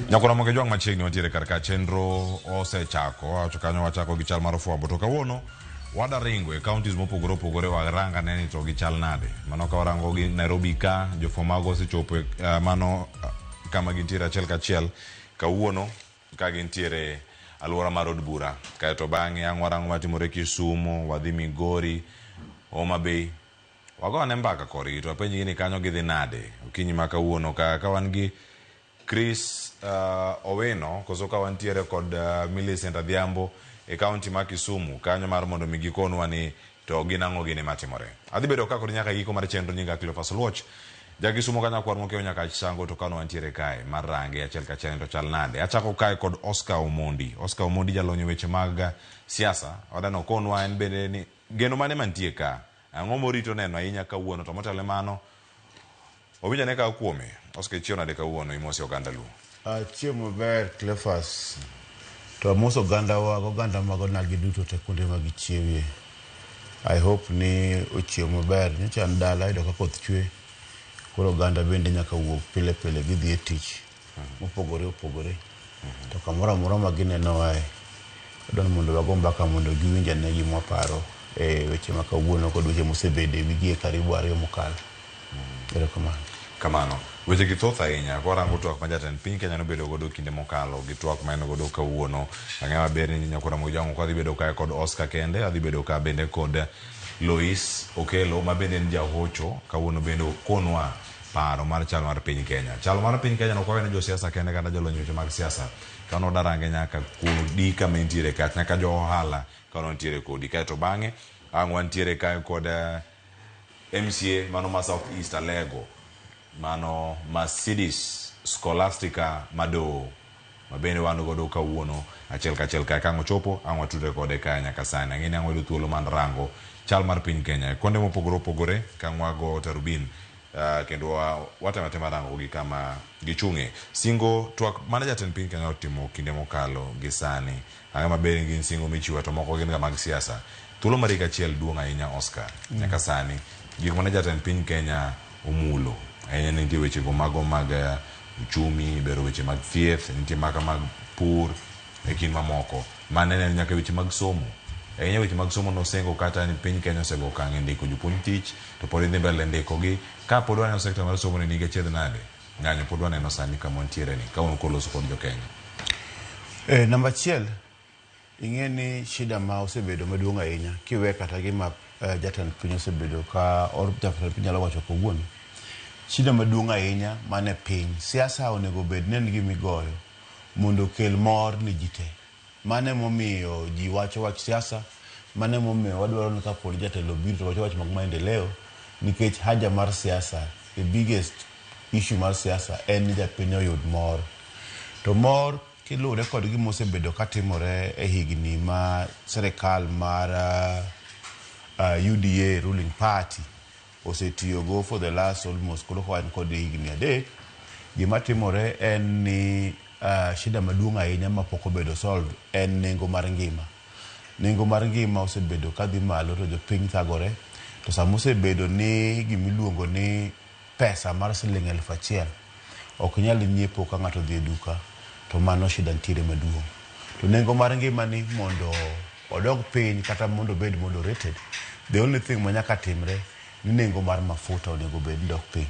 Nyakora moke jwang' machiegni wantiere kar ka chenro osechako wacho kanyo wachako gi chal mar fwambo to kawuono wada ringo e counties mopogore opogore warang ane ni to gichal nade. Mano ka warango gi Nairobi ka jofwambo mago osechopo e mano kama gintiere achiel kachiel kawuono ka gintiere alwora mar od bura. Kaeto bang'e ang' warango matimore Kisumu, wadhi Migori, Homa Bay. Wago ane mbaka korgi to wapenjgi ni kanyo gidhi nade okinyi ma kawuono ka ka wan gi Chris Owino koso ka wantiere kod Millicent Adhiambo e county ma Kisumu kanyo mar mondo mi gikonwa ni to gin ang'o gini matimore. Adhi bedo ka kod nyaka giko mar chenro nyinga Cleophas Oluoch. Ja Kisumu ka nyakwar mokew nyaka Sango to kano wantiere kae mar range achiel kachiel ni to chal nade. Achako kae kod Oscar Omondi. Oscar Omondi jalony e weche mag siasa. Wadano okonwa en bende ni geno mane mantie ka. Ang'o morito neno ahinya kawuono to motelo ne mano wawinj ane ka kuome. Oscar ichiew nade kawuono imosi oganda Luo. Achiew maber Cleophas. To amoso ogandawa gi oganda mag onagi duto te kuonde ma gichiewie. I hope ni ochiew maber. Nyocha an dala ayudo ka koth chwe. Koro oganda bende nyaka wuog pile pile gidhi e tich mopogore opogore. To kamoro amora ma ginenowae, adwa ni mondo wago mbaka mondo giwinj ane gima waparo e weche ma kawuono kod weche mosebedo e wigi karibu ariyo mokalo. Erokamano. Kamano. Weche gi thoth ahinya. Kwarango twak ma jatend piny Kenya nobedo godo kinde mokalo gi twak ma en godo kawuono. Ang'eyo maber ni nyakwara Mojang'o ok adhi bedo kae kod Oscar kende, adhi bedo ka bende kod Lois Okelo ma bende en jahocho. Kawuono bende okonwa paro mar chal mar piny Kenya. Chal mar piny Kenya ok wawene josiasa kende kata jolony weche mag siasa. Kano darange nyaka kodi kama entiere kacha, nyaka jo ohala kano nitiere kodi. Kaeto bang'e ang' wantiere kae kod MCA mano ma South East Alego mano Mercedes Scholastica Madoo ma bende wan godo kawuono achiel kachiel kae ka ang' ochopo ang' watudre kode kae nyaka sani. Ang'e ni ang' wayudo thuolo mar rango chal mar piny Kenya e konde mopogore opogore ka ang' wago tarubin kendo watemo atema rango gi kama gichung'e. Singo twak mane jatend piny Kenya otimo kinde mokalo gi sani. Ang'e maber ni gin singo michiwo to moko gin ga mag siasa. Thuolo mar higa achiel duong' ahinya Oscar. Nyaka sani gik mane jatend piny Kenya omulo ahinya ne nitie weche go mago mag uchumi, bero weche mag thieth, nitie maka mag pur e kind mamoko. Mane ne nyaka weche mag somo. Ahinya weche mag somo nosengo kata ni piny Kenya osego okang' e ndiko jopuonj tich to pod idhi mbele ndiko gi. Ka pod waneno sekta mar somo ni nigi achiedh nade, ng'anyo pod waneno sani kama wantiere ni kawuono koloso kod jo Kenya. Namba achiel, ing'e ni shida ma osebedo maduong' ahinya kiwe kata gima jatend piny osebedo ka or jatend piny nyalo wacho kawuono. Shida maduong' ahinya man e piny, siasa onego bed ni en gima igoyo mondo okel mor ne ji te. Mano emomiyo ji wacho wach siasa, mano emomiyo wadwaro ni kapod jatelo obiro to wacho wach mag maendeleo nikech haja mar siasa, the biggest issue mar siasa en ni japiny oyud mor. To mor kiluwore kod gima osebedo katimore e higni ma sirikal mar UDA ruling party osetiyogo for the last almost koro ka wan kod higni adek, gima timore en ni shida maduong' ahinya mapok obedo solved en nengo mar ngima. Nengo mar ngima osebedo kadhi malo to jopiny thagore to sama osebedo ni gimiluongo ni pesa mar siling 1000 ok nyal nyiepo ka ng'ato odhi e duka to mano shida nitiere maduong'. To nengo mar ngima ni mondo odog piny kata mondo obed moderated, the only thing ma nyaka timre ni nengo mar mafuta onego bed ni dok piny.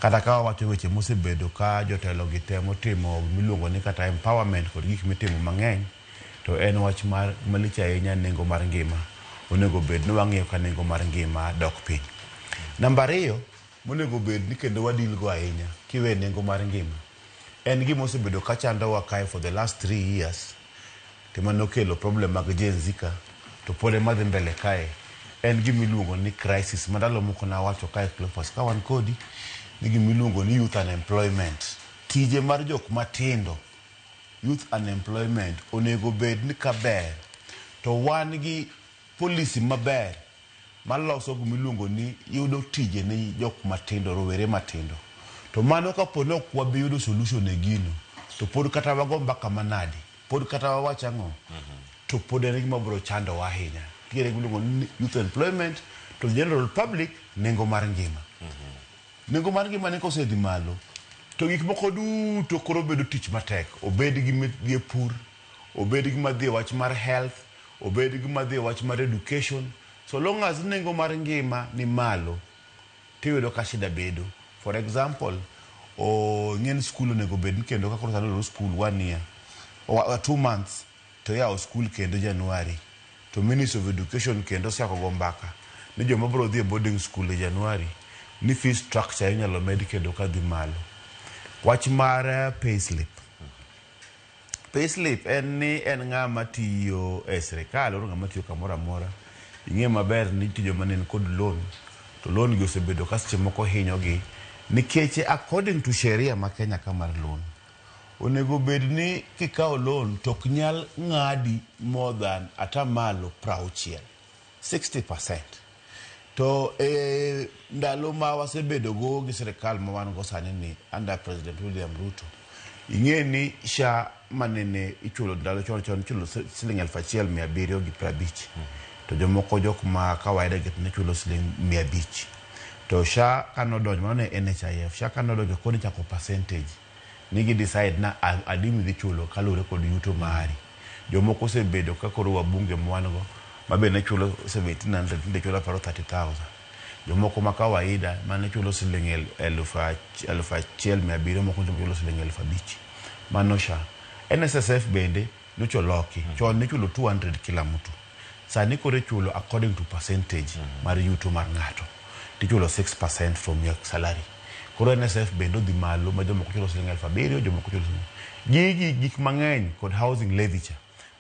Kata ka wawacho weche mosebedo ka jotelo gi temo timo miluongo ni kata empowerment kod gik mitimo mang'eny, to en wach mar malich ahinya nengo mar ngima. Onego bed ni wang'iyo ka nengo mar ngima dok piny. Namba ariyo, monego bed ni kendo wadil go ahinya kiwe nengo mar ngima, en gima osebedo ka chandowa kae for the last 3 years, to manokelo problem mag Gen Z ka, to pod ema dhi mbele kae, en gima iluongo ni crisis ma ndalo moko nawacho kae Cleophas ka wan kodi, ni gima iluongo ni youth unemployment. Tije mar jok matindo, youth unemployment onego bed ni kaber to wan gi policy maber maloso gima iluongo ni yudo tije ne jok matindo, rowere matindo. To mano kapo ni ok wabi yudo solution e gino, to pod kata wago mbaka manade, pod kata wawach ang'o, to pod en gima biro chandowa ahinya. Nitiere gima iluongo ni youth employment to general public nengo mar ngima. Nengo mar ngima ni kosedhi malo, To gik moko duto koro bedo tich matek. Obed gi madhi e pur, obed gi madhi e wach mar health, obed gi madhi e wach mar education. So long as nengo mar ngima ni malo, tiyudo ka shida bedo. For example, ing'e ni school onego bed ni kendo ka koro sani oloro school one year, or 2 months to yawo school kendo January. To Ministry of Education kendo osechako go mbaka ni joma biro dhi e boarding school e January ni fee structure inyalo med kendo kadhi malo. Wach mar pay slip. Pay slip en ni en ng'ama tiyo e sirikal or ng'ama tiyo kamoro amora. Ing'e maber ni nitie joma ne kod loan to loan gi osebedo ka seche moko hinyogi nikech according to sheria ma Kenya ka mar loan onego bed ni kikawo loan to ok nyal ng'adi more than atamalo 60, 60%. To e ndalo ma wasebedo go gi sirikal ma wan go sani ni under President William Ruto, ing'e ni SHA manene ichulo ndalo chon chon ichulo siling 1750 to jomoko jok ma kawaida gi ne chulo siling 500. To SHA kanodonjo, mano ne NHIF, SHA kanodonjo koro ichako percentage ni gi decide na adi midhi chulo kaluwore kod yuto mari. Jomoko osebedo ka koro wabunge mwan go ma be ne chulo 1700 tinde chulo aparo 30,000. Jomoko ma kawaida mane chulo siling 1700, moko chulo siling 5000. Mano SHA. NSSF bende nyocha oloki. Chon nichulo 200 kila mtu, sani koro ichulo according to percentage mar yuto mar ng'ato, tichulo 6% from your salary. Koro NSSF bende odhi malo ma jomoko chulo siling 7000, jomoko chulo siling gigi gik mang'eny kod housing levy cha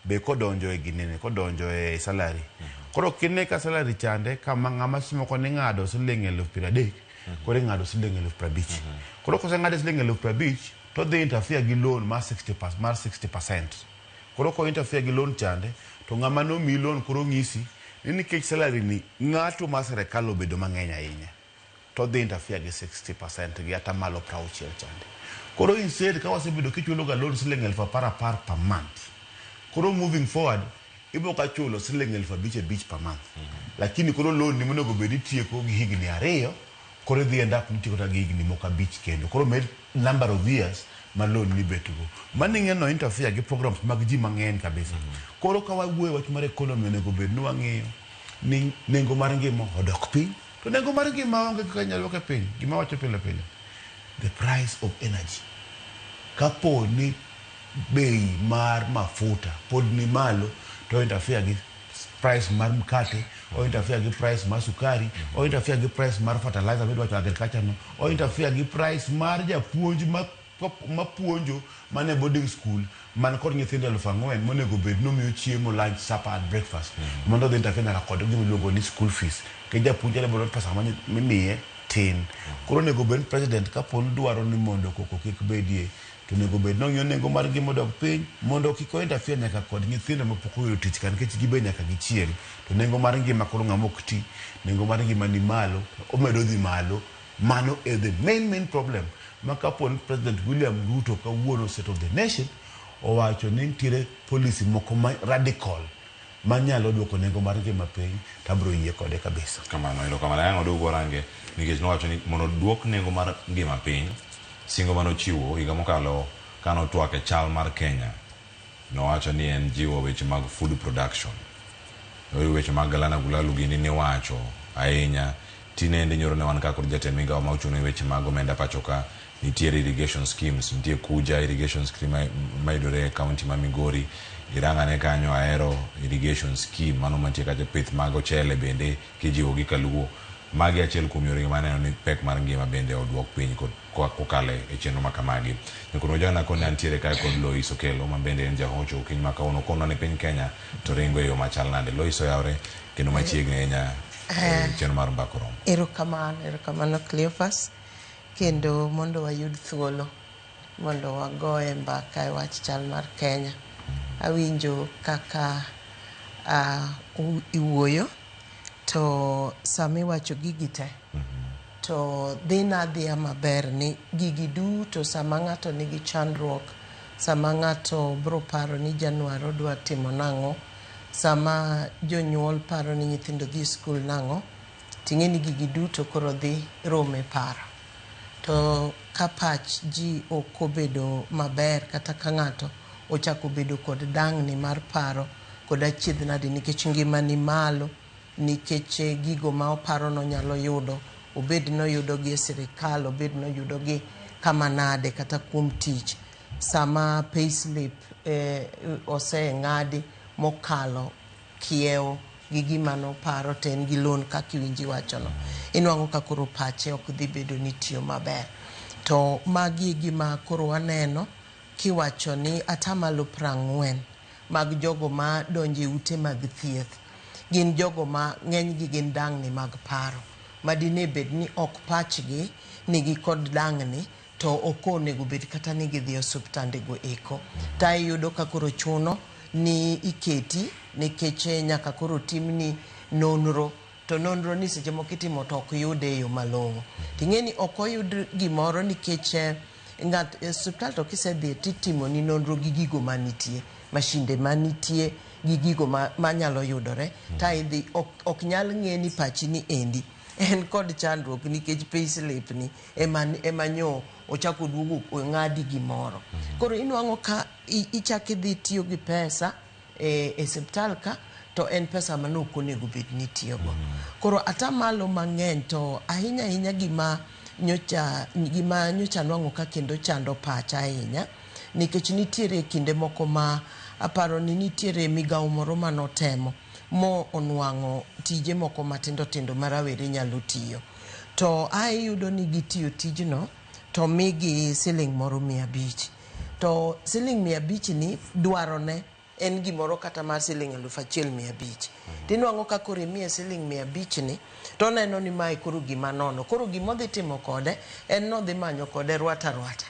be kodonjo e ginene kodonjo e salary. Koro kine ka salary chande kama ng'ama seche moko ning'ado siling 30,000 koro ing'ado siling 50,000. Koro koseng'ade siling 50,000 to dhi interfere gi loan mar 60 mar 60%. Koro ko interfere gi loan chande to ng'ama nomiyi loan koro ng'isi ni nikech salary ni ng'ato mar sirikal obedo mang'eny ahinya to dhi interfere gi 60% gi atamalo 60 chande. Koro instead ka wasebedo kichulo ga loan siling 10,000 10,000 per month, koro moving forward ibo ka chulo siling 5,000 5,000 per month. Lakini koro loan ni monego bed itieko gi higni 2 koro idhi end up ni itieko gi higni moko 5 kendo. Koro med number of years ma loan ni bet go. Mano ing'e no interfere gi programs mag ji mang'eny kabisa. Koro ka wawuoyo wach mar economy onego bed ni wang'iyo ni nengo mar ngima odok piny. To nengo mar ngima onge kaka inyalo duoke piny. Gima wacho pile pile. The price of energy. Kapo ni bei mar mafuta pod ni malo to interfere gi price mar mkate, o interfere gi price mar sukari, o interfere gi price mar fertilizer midwa wacho agriculture no, o interfere gi price mar japuonj ma mapuonjo man e boarding school man kod nyithindo 4,000 monego bed nomiyo chiemo, lunch, supper and breakfast, mondo odhi interfere nyaka kod gima iluongo ni school fees ke japuonj ane pesa mimiye tin. Koro onego bed ni president kapo ni dwaro ni mondo koko kik bedie to onego bed ni ong'iyo nengo mar ngima odok piny mondo kik o interfere nyaka kod nyithindo mapok oyudo tich ka nikech gibe nyaka gichiem. To nengo mar ngima koro ng'ama ok ti, nengo mar ngima ni malo, omedo dhi malo. Mano e the main main problem ma kapo ni President William Ruto kawuono State of the Nation owacho ni nitiere policy moko ma radical manyalo duoko nengo mar ngima piny to abiro yie kode kabisa. Kamano, erokamano. Ang' odog warange nikech nowacho ni mondo oduok nengo mar ngima piny, singo manochiwo higa mokalo kanotwak e chal mar Kenya, nowacho ni en jiwo weche mag food production. Weche mag Galana Kulalu gini niwacho ahinya tinende nyoro ne wan ka kod jatend migawo ma ochung' ne weche mag omenda pacho ka. Nitiere irrigation schemes, nitie Kuja irrigation scheme mayudore e county ma Migori, irang'ane kanyo Ahero irrigation scheme mano mantie kacha, pith mag ochele bende kijiwo gi kaluo. Magi achiel kuom yore maneno ni pek mar ngima bende oduok piny kokalo e chenro ma kamagi. Nyakono jana koni antiere kae kod Lois Okelo ma bende en jahocho okinyi ma kawuono konwa ni piny Kenya to ringo e yo machal nade. Lois oyawre kendo machiegni ahinya e chenro mar Mbaka Oromo. Erokamano, erokamano Cleophas, kendo mondo wayud thuolo mondo wagoye mbaka e wach chal mar Kenya. Awinjo kaka iwuoyo to sama iwacho gigi te to dhina adhiya maber ni gigi duto sama ng'ato nigi chandruok, sama ng'ato bro paro ni Januar odwa timo nang'o, sama jonyuol paro ni nyithindo dhi e skul nang'o, ting'e ni gigi duto koro dhi romo e paro. To ka pach ji ok obedo maber kata ka ng'ato ochako bedo kod dang'ni mar paro kod achiedh nade nikech ngima ni malo, nikech gigo ma oparo nonyalo yudo, obed noyudo gi e sirikal, obed noyudo gi kama nade kata kuom tich. Sama payslip oseng'adi mokalo kiewo gi gima noparo to en gi loan kaka iwinji wachono, inwang'o ka koro pache ok dhi bedo ni tiyo maber. To magi e gima koro waneno kiwacho ni 40% mag jogo ma donjo e ute mag thieth gin jogo ma ng'enygi gin dang'ni mag paro. Madine bed ni ok pachgi nigi kod dang'ni to ok onego bed kata ni gidhi e osiptande go eko. Ta iyudo ka koro chuno ni iketi nikech nyaka koro timni nonro, to nonro ni seche moko itimo to ok yude e yo malong'o. Ting'e ni ok oyud gimoro nikech ng'at e osiptal to kisedhi titimoni nonro gi gigo manitie, mashinde manitie gi gigo manyalo yudore. Ta idhi ok nyal ng'e ni pachi ni endi en kod chandruok nikech payslip ni ema nyo ochako duogo ong'adi gimoro. Koro inwang'o ka ichako idhi tiyo gi pesa e osiptal ka to en pesa mane ok onego bed ni itiyogo. Koro atamalo mang'eny to ahinya ahinya gima nyocha nwang'o ka kendo chando pacha ahinya nikech nitiere kinde moko ma aparo ni nitiere migawo moro manotemo mo onwang'o tije moko matindo tindo ma rawere nyalo tiyo. To ae iyudo ni gitiyo tijno to migi siling moro 500. To siling 500 ni dwarone en gimoro kata mar siling 1500. Tinwang'o ka koro imiye siling 500 ni to oneno ni mae koro gima nono. Koro gima odhi timo kode en nodhi manyo kode rwata rwata.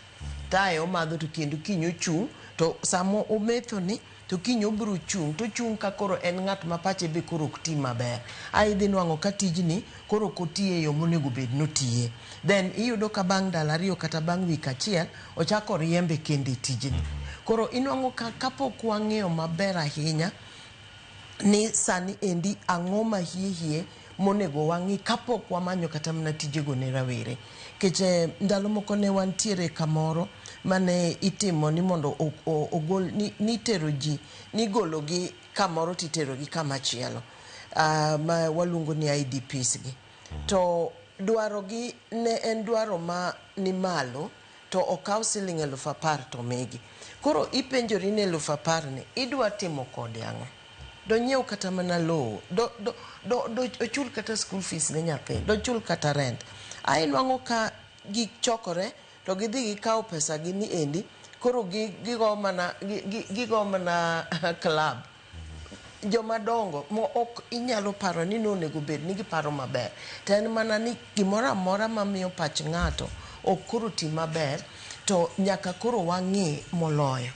Tae omadho to kendo kiny ochung' to sama ometho ni to kiny obiro chung' to chung' ka koro en ng'at ma pache be koro ok ti maber. Ae idhi nwang'o ka tijni koro ok otiye e yo monego bed notiye. Then iyudo ka bang' ndalo 2 kata bang' wik achiel ochako riembe kendo e tijni. Koro inwang'o ka kapok wang'eyo maber ahinya ni sani endi ang'o ma hie hie monego wang'i kapok wamanyo kata mana tijego ne rawere. Nikech ndalo moko ne wantiere kamoro mane itimo ni mondo ogol ni itero ji nigolo gi kamoro titero gi kama chielo ma waluongo ni IDPs gi. To dwaro gi ne en dwaro ma ni malo to okaw siling 10,000 to migi. Koro ipenjori ni 10,000 ni idwa timo kode ang'o? Donyiew kata mana lowo, do ochul kata school fees ne nyathi, dochul kata rent. Ae nwang'o ka gichokore to gidhi gikawo pesa gi ni endi koro gigo mana club. Joma dongo mo ok inyalo paro ni nonego bed ni giparo maber. To en mana ni gimoro amora mamiyo pach ng'ato ok koro ti maber to nyaka koro wang'i moloyo.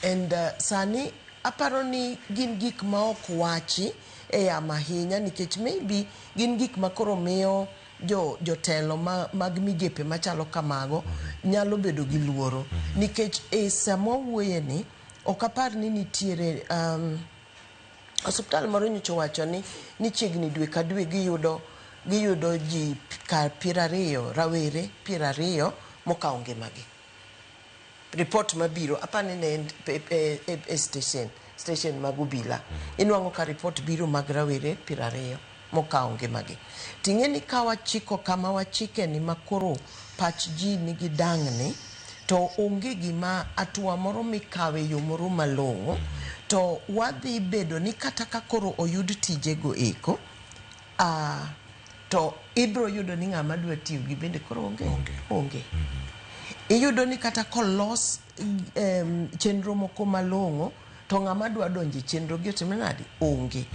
And sani aparo ni gin gik ma ok wachi e yamo ahinya nikech maybe gin gik ma koro miyo jotelo mag migepe machalo kamago nyalo bedo gi luoro. Nikech e sama wawuoye ni ok apar ni nitiere osiptal moro nyocha owacho ni chiegni dwe ka dwe giyudo ji kar 20 rawere 20 mokawo ngimagi. Report mabiro apani ne en e station mag obila. Inwang'o ka report biro mag rawere 20 mokawo ngimagi. Ting'e ni ka wachiko kama wachike ni makoro pach ji nigi dang'ni to onge gima atua moro mikawe yo moro malong'o to wadhi bedo ni kata ka koro oyud tijego eko to ibro yudo ni ng'ama dwa tiyo gi bende koro onge. Onge. Iyudo ni kata kolos chenro moko malong'o to ng'ama dwa donjo e chenro gi otimre nade? Onge.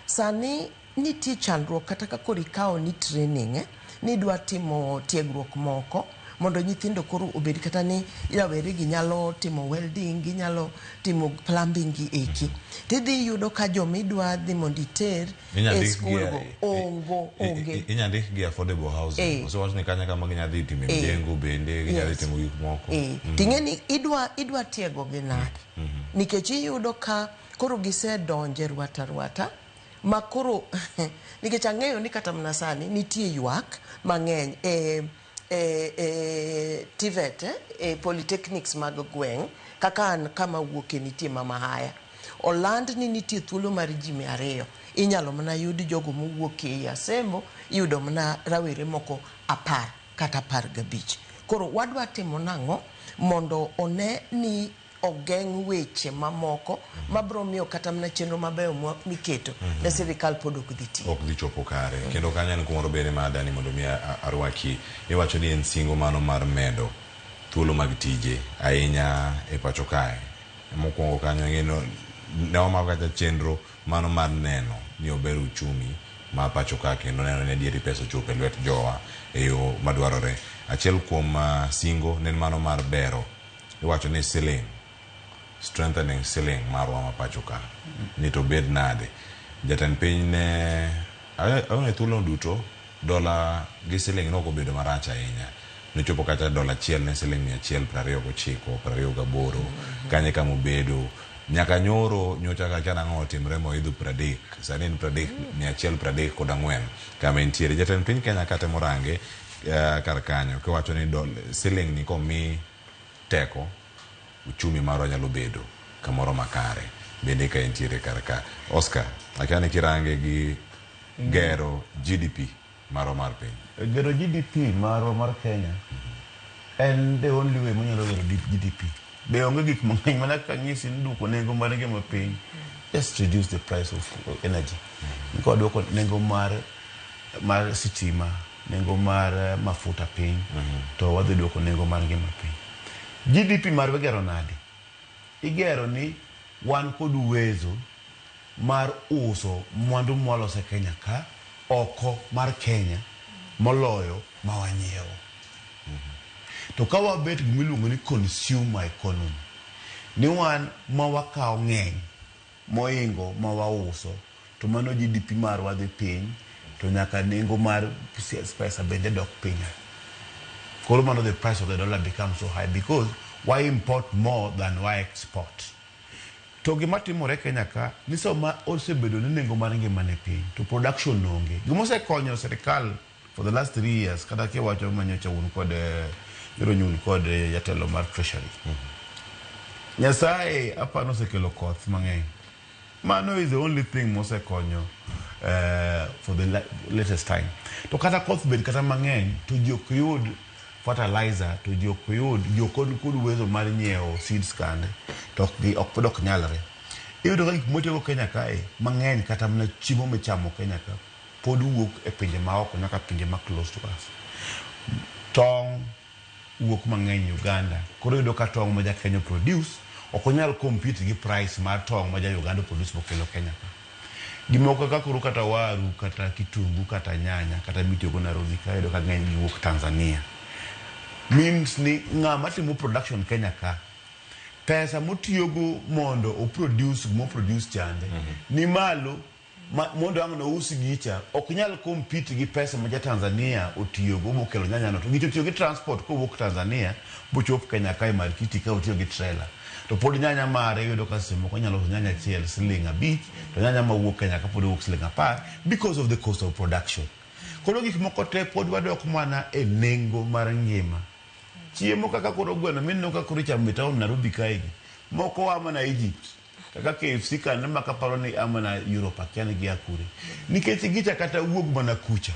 Sani nitie chandruok kata ka koro ikawo ni training ni idwa timo tiegruok moko mondo nyithindo koro obed kata ni rawere gi nyalo timo welding, ginyalo timo plumbing gi eki. Tidhi yudo ka joma idwa dhi mondo iter e skul go ongo onge. Inya ndik gi affordable housing. Osewach ni kanya kama ginya dhi timo mjengo bende, ginya dhi timo gik moko. Ting'e ni idwa tiego gi nade? Nikech iyudo ka koro gisedonje rwata rwata ma koro nikech ang'eyo ni kata mana sani nitie ywak mang'eny e e TVET, e polytechnics mag gweng', kaka an kama wuoke nitie ma Mahaya. Oland ni nitie thuolo mar ji 200. Inyalo mana yud jogo mowuok ei Asembo, iyudo mana rawere moko 10 kata 15. Koro wadwa timo nang'o mondo one ni ogeng' weche mamoko mabiro miyo kata mana chenro mabeyo miketo ne sirikal pod ok dhi tiyo. Ok dhi chopo kare. Kendo kanyo en kumoro bende ma adani mondo mi arwaki. Iwacho ni en singo mano mar medo thuolo mag tije ahinya e pacho kae. Mokwongo kanyo ing'eno ne wamako kata chenro mano mar neno ni ober uchumi ma pacho ka kendo neno ni adieri pesa ochopo e lwet jowa e yo madwarore. Achiel kuom singo ne en mano mar bero iwacho ni siling, strengthening siling marwa ma pacho ka ni to bed nade. Jatend piny ne aone thuolo duto dola gi siling ne ok obedo marach ahinya. Nochopo kata dola achiel ne siling 129, 28 kanye kama obedo. Nyaka nyoro nyocha kakia nang'o otimre moidho 30, sani en 30, 134 kama entiere. Jatend piny Kenya katemo range kar kanyo kiwacho ni siling ni komi teko uchumi marwa nyalo bedo kamoro makare bende ka entiere kar ka. Oscar, akia ni kirange gi gero GDP marwa mar piny. Gero GDP marwa mar Kenya en the only way manyalo gero GDP. Be onge gik mang'eny mana kaka anyisi ni duoko nengo mar ngima piny. Just reduce the price of energy. Ka waduoko nengo mar sitima, nengo mar mafuta piny, to wadhi duoko nengo mar ngima piny. GDP marwa igero nade? Igero ni wan kod uwezo mar uso mwandu mwaloso e Kenya ka oko mar Kenya moloyo ma wanyiewo. To ka wabet gimiluongo ni consumer economy, ni wan ma wakawo ng'eny moingo ma wauso, to mano GDP marwa dhi piny, to nyaka nengo mar pesa bende dok piny. Koro mano the price of the dollar becomes so high because we import more than we export. To gima timore Kenya ka ni sama osebedo ni nengo mar ngima ni piny to production onge. Gima osekonyo sirikal for the last 3 years kata kiwacho manyocha un kod nyoro un kod jatelo mar treasury. Nyasaye apano osekelo koth mang'eny. Mano is the only thing mosekonyo for the latest time. To kata koth bed kata mang'eny to ji ok yud fertilizer, to ji ok yud, ji ok kod uwezo mar nyiewo seeds kande, to ok pod ok nyalre. Iyudo ka gik mwatiyogo Kenya kae mang'eny kata mana chiemo michamo Kenya ka pod wuok e pinje maoko nyaka pinje ma close to us. Tong' wuok mang'eny Uganda. Koro iyudo ka tong' ma ja Kenya produce ok onyal compete gi price mar tong' ma ja Uganda produce mokelo Kenya ka. Gimoko kaka koro kata waru, kata kitungu, kata nyanya, kata mitiyogo Nairobi ka iyudo ka ng'eny gi wuok Tanzania. Means ni ng'ama timo production Kenya ka pesa motiyogo mondo o produce gimo produce chande ni malo mondo ang' nous gicha ok nyal compete gi pesa ma ja Tanzania otiyogo mokelo nyanya no. To gicha otiyo gi transport kowuok Tanzania bochop Kenya kae Marikiti ka otiyo gi trailer. To pod nyanya mare iyudo ka seche moko onyalo uso nyanya achiel siling 5 to nyanya mawuok Kenya ka pod wuok siling 10 because of the cost of production. Koro gik moko te pod wadok mana e nengo mar ngima. Chiemo kaka koro gweno mineno ka koro ichamo e town Nairobi kae gi moko a mana Egypt kaka KFC kande ma kaparo ni a mana Europe akia ni gia kure. Nikech gicha kata wuog mana kucha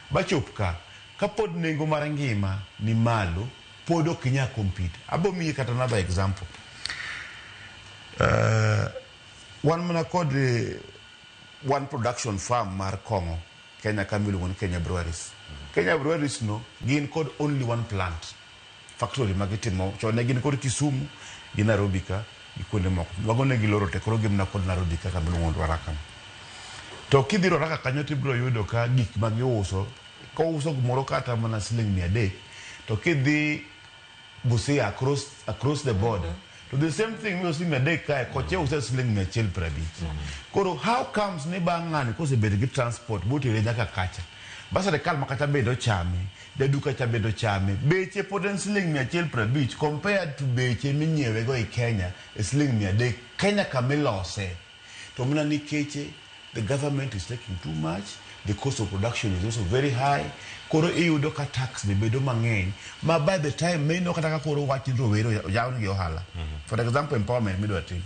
bachop ka kapod nengo mar ngima ni malo pod ok inyal compete. Abo miyi kata another example. Wan mana kod one production farm mar kong'o Kenya ka miluongo ni Kenya Breweries. Kenya Breweries no gin kod only one plant factory ma gitimo chon ne gin kod Kisumu gi Nairobi ka gi kuonde moko. Mago ne giloro te koro gin mana kod Nairobi ka kama iluongo ni Ruaraka. To kidhi Ruaraka kanyo tibiro yudo ka gik ma giuso kouso gimoro kata mana siling 300 to kidhi Busia across the border to the same thing miuso siling 300 kae kocha uso siling 150. Koro how comes ni bang' ng'ani kosebedo gi transport botere nyaka kacha ba sirikal ma kacha bende ochame, jaduka cha bende ochame, beche pod en siling 150 compared to beche minyiewe go e Kenya e siling 300 Kenya kamilose. To mana nikech the government is taking too much, The cost of production is also very high. Koro iyudo ka tax be bedo mang'eny ma by the time meno kata ka koro wach ni rowere oyawnegi ohala. For example, empowerment midwa tim.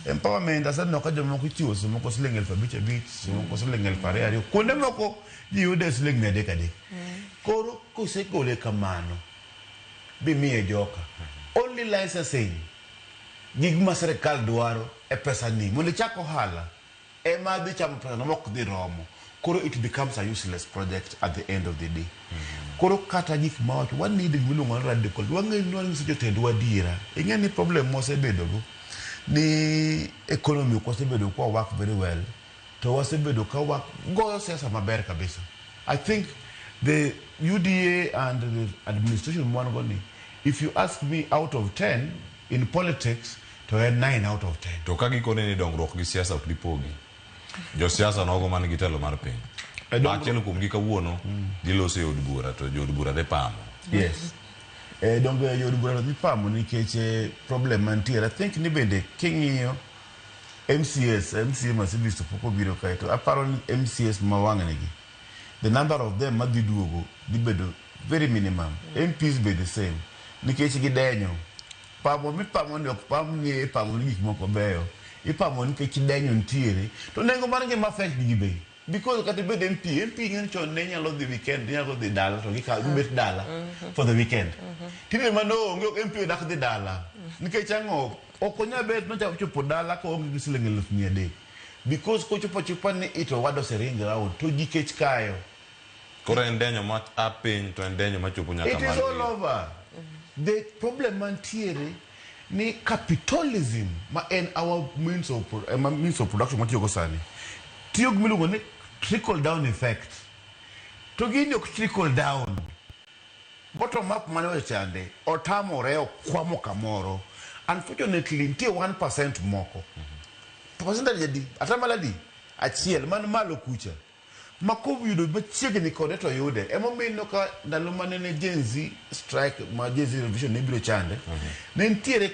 Empowerment aseneno ka jomoko ichiwo seche moko siling 5,000 5,000, seche moko siling 2,000 2,000. Kuonde moko ji yude siling 300 300. Koro kosegole kamano bimiye joka. Only licensing gik ma sirikal dwaro e pesa ni mondo ichak ohala ema dhi chamo pesa no mok dhi romo. Koro it becomes a useless project at the end of the day. Koro kata gik ma wacho, wa need gima iluongo ni radical. Wang'eyo ni wanyiso jotendwa adiera. Ing'e ni problem mwasebedo go ni economy ok wasebedo kwa work very well to wasebedo ka wagoyo siasa maber kabisa. I think the UDA and the administration mwan go ni, if you ask me out of 10 in politics, to en 9 out of 10. To ka gikone ni dongruok gi siasa ok dipogi. Josiasa nogo man gi telo mar piny. Ma achiel kuom gi kawuono giloso e od bura to jo od bura dhi pamo. Yes. Donge jo od bura to dhi pamo nikech problem mantiere. I think ni bende king'iyo MCS, MCA Mercedes to pok obiro kae to aparo ni MCS ma wang'ni gi the number of them madhi duogo dhi bedo very minimum. MPs be the same nikech gidenyo. Pamo mipamo ni ok pam ni ipamo ni gik moko beyo. Ipamo nikech denyo nitiere. To nengo mar ngima affect gi be. Because kata ibed MP, MP ing'e ni chon ne inyalo dhi weekend, inyalo dhi dala to gikawo gibet dala for the weekend. Tinde mano onge MP odak dhi dala. Nikech ang'o? Ok onyal bet nochako chopo dala koonge gi siling 300,000. Because kochopo achopa ni ito owada osering round to ji kech kayo. Koro en denyo ma a piny to en denyo machopo nyaka It is malo. all over. The problem mantiere ni capitalism ma en our means of, means of production matiyogo sani tiyo gi miluongo ni trickle down effect. To gini ok trickle down. Bottom up mane ochande otamore okwamo kamoro. Unfortunately nitie 1% moko. Percentage adi? Atamalo adi? Achiel man malo kucha. Ma koyudo machiegni kode to yude. Emomiyo ineno ka ndalo mane ne Gen Z strike ma Gen Z revolution ne biro chande, ne nitiere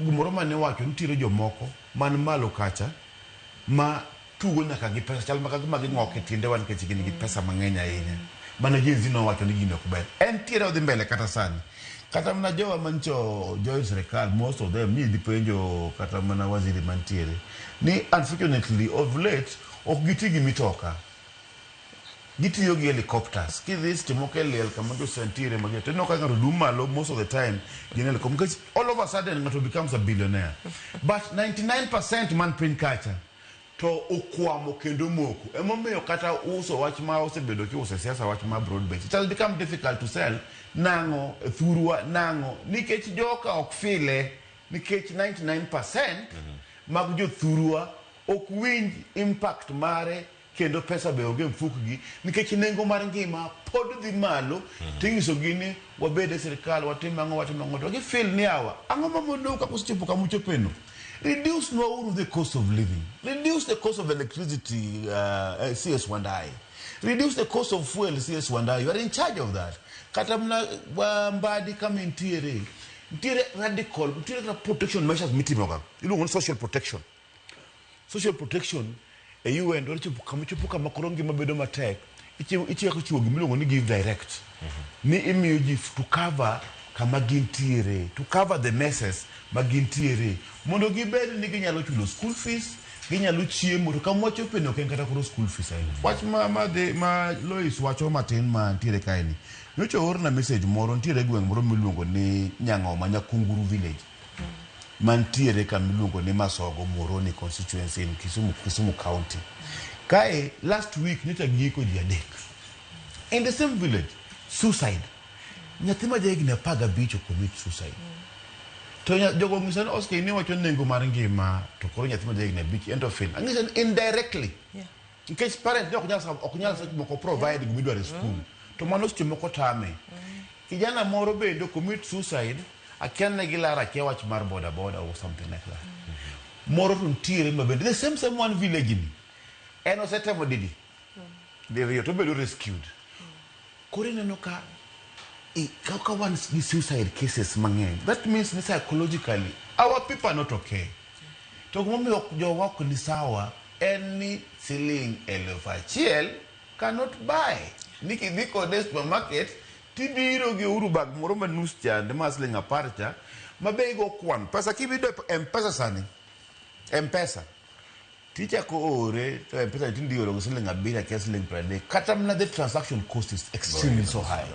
gimoro mane iwacho nitiere jomoko man malo kacha ma tugo nyaka gi pesa chal maka gima ging'ok e tiendewa nikech gin gi pesa mang'eny ahinya. Mane Gen Z nowacho ni gini ok ber. En tiere odhi mbele kata sani. Kata mana jowa mancho join sirikal, most of them ni dhi penjo kata mana waziri mantiere ni unfortunately of late ok giti gi mitoka. Gitiyo gi helicopters. Kidhi seche moko e liel kama josantiere magi to ineno ka ng'ato dum malo most of the time gin helicopter. Nikech all of a sudden ng'ato becomes a billionaire. But 99% man piny kacha to okwamo kendo moko. Emomiyo kata uso wach ma osebedo kiuso e siasa wach ma broad base. It has become difficult to sell nang'o e thurwa nang'o nikech joka ok file nikech 99% mag jothurwa ok winj impact mare kendo pesa be onge mfukgi nikech nengo mar ngima pod dhi malo tinyisogi ni wabed e sirikal watim ang'o watim ang'o to gifeel ni awa ang'o mamonou kaka usechopo kama uchopeno reduce nwa uru the cost of living reduce the cost of electricity CS Wandayi reduce the cost of fuel CS Wandayi you are in charge of that kata mana Mbadi kama intiere nitiere radical nitiere kata protection measures mitimoga iluongo ni social protection social protection e UN dwaro chopo kama chopo kama koro ngima bedo matek ichako chiwo gimiluongo ni give direct ni imiyo ji to cover kama gintiere to cover the messes ma gintiere mondo gibed ni ginyalo chulo school fees ginyalo chiemo to kama wachope ni ok en kata koro school fees ahinya wach ma Lois wacho matin ma ntiere kae ni nyocha oorna message moro ntiere gweng' moro miluongo ni Nyang'oma Nyakunguru village mantiere kama iluongo ni Masogo Muhoroni constituency in Kisumu County. Kae last week nyocha giiko ji adek. In the same village, suicide. Nyathi ma jahigni 15 commit suicide. To jogo onyisa ni Oscar in iwacho nengo mar ngima to koro nyathi ma jahigni 5 ento feel. Ang'isa ni indirectly. Nikech parent ne ok nyal seche moko provide gima idwaro e school. To mano seche moko tame. Kijana moro bende commit suicide akia ne gilaro akia wach mar boda boda or something like that. Moro to nitiere ma bende the same one village ni. En osetemo didi? Diriyo to obedo rescued. Koro ineno ka kaka wan gi suicide cases mang'eny. That means ni psychologically our people are not okay. To gimomiyo jowa ok ni sawa en ni siling 1,000 cannot buy. Ni kidhi kode e supermarket tibiro gi Uhuru bag moro ma nus chande ma siling 10 cha ma be igo kwan. Pesa kibiro e M-Pesa sani, M-Pesa tichako ore to M-Pesa tinde ioro gi siling 7 akia siling 30. Kata mana the transaction cost is extremely so high.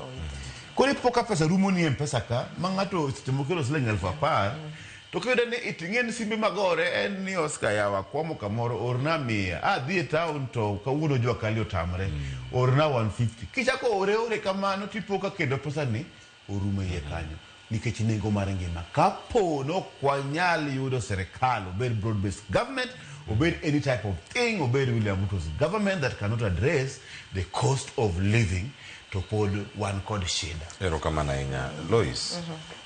Koro ipo ka pesa rumo ni M-Pesa ka ma ng'ato seche moko oro siling 10,000 to kiyudo ni iting'e ni simbe magore en ni Oscar yawa kwamo kamoro orna 100 adhi e town to kawuono jua kali otamre orna 150 kichako ore ore kamano tipo ka kendo pesa ni orumo iye kanyo nikech nengo mar ngima kapo no ok wanyal yudo serikal obed broad based government obed any type of thing obed William Ruto's government that cannot address the cost of living to pod wan kod shida. Erokamano ahinya. Lois,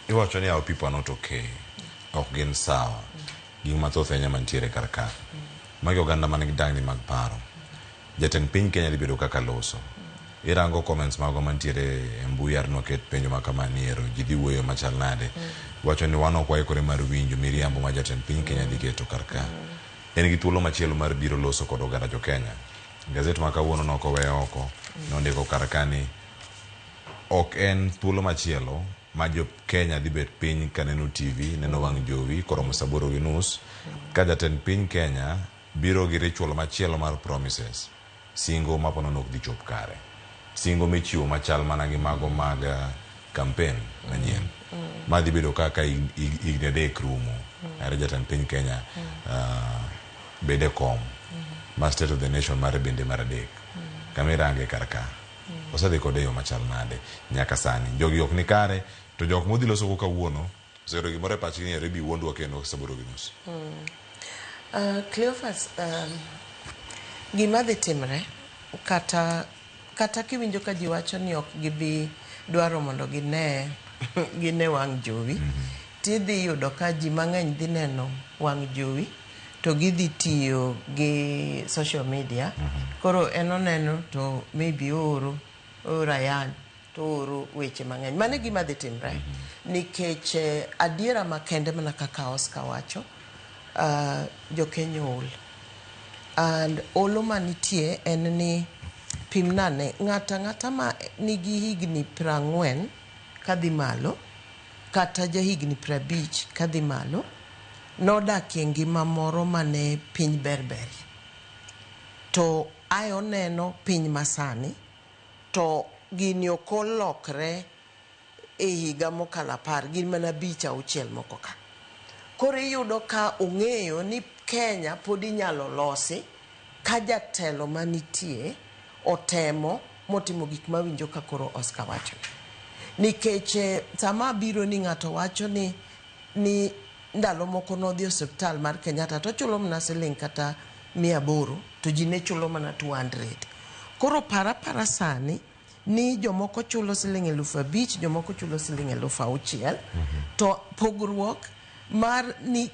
iwacho ni our people are not okay. Ok gin sawa. Gik mathoth ahinya mantiere kar ka. Magi oganda man gi dangni mag paro. Jatend piny Kenya dhi bedo kaka loso. Irango comments mago mantiere e mbui ar noket penjo ma kama ni ero ji dhi wuoyo machal nade. Wacho ni wan ok waikore mar winjo miriambo ma jatend piny Kenya dhi keto kar ka. En gi thuolo machielo mar biro loso kod oganda jo Kenya. Gazet ma kawuono nok oweyo oko nondiko kar ka ni ok en thuolo machielo ma jo Kenya dhi bet piny ka neno TV, neno wang' jowi koromo saa 8:30 ka jatend piny Kenya biro gi ritual machielo mar promises, singo ma ponono ok dhi chop kare. Singo michiwo machal mana gi mago mag campaign manyien. Ma dhi bedo kaka higni 3 rumo. Are jatend piny Kenya bede kom. Ma state of the nation mare bende mar 3. Kama irange kar ka. Osedhi kode e yo machal nade nyaka sani. Jogi ok ni kare to jok modhi loso go kawuono oseyudo gimoro e pachgi ni ero ibi wuondwa kendo saa 8:30. Cleophas, gima dhi timre kata kiwinjo ka ji wacho ni ok gibi dwaro mondo gine wang' jowi, tidhi yudo ka ji mang'eny dhi neno wang' jowi to gidhi tiyo gi social media. Koro en oneno to maybe ooro ayany to ooro weche mang'eny. Mano e gima dhi timre nikech adiera makende mana kaka Oscar wacho, jo Kenya ool. And olo manitie en ni pimnane ng'ata ng'ata ma nigi higni 40 kadhi malo kata ja higni 50 kadhi malo nodakie ngima moro mane piny berber. To ae oneno piny masani to gini ok olokre e higa mokalo 10, gin mana 5 6 moko ka. Koro iyudo ka ong'eyo ni Kenya pod inyalo losi ka jatelo manitie otemo motimo gik mawinjo ka koro Oscar wacho. Nikech sama biro ni ng'ato wacho ni ndalo moko nodhi e osiptal mar Kenyatta to chulo mana siling kata 800 to ji ne chulo mana 200. Koro para sani ni jomoko chulo siling 5,000, jomoko chulo siling 6,000. To pogruok mar ni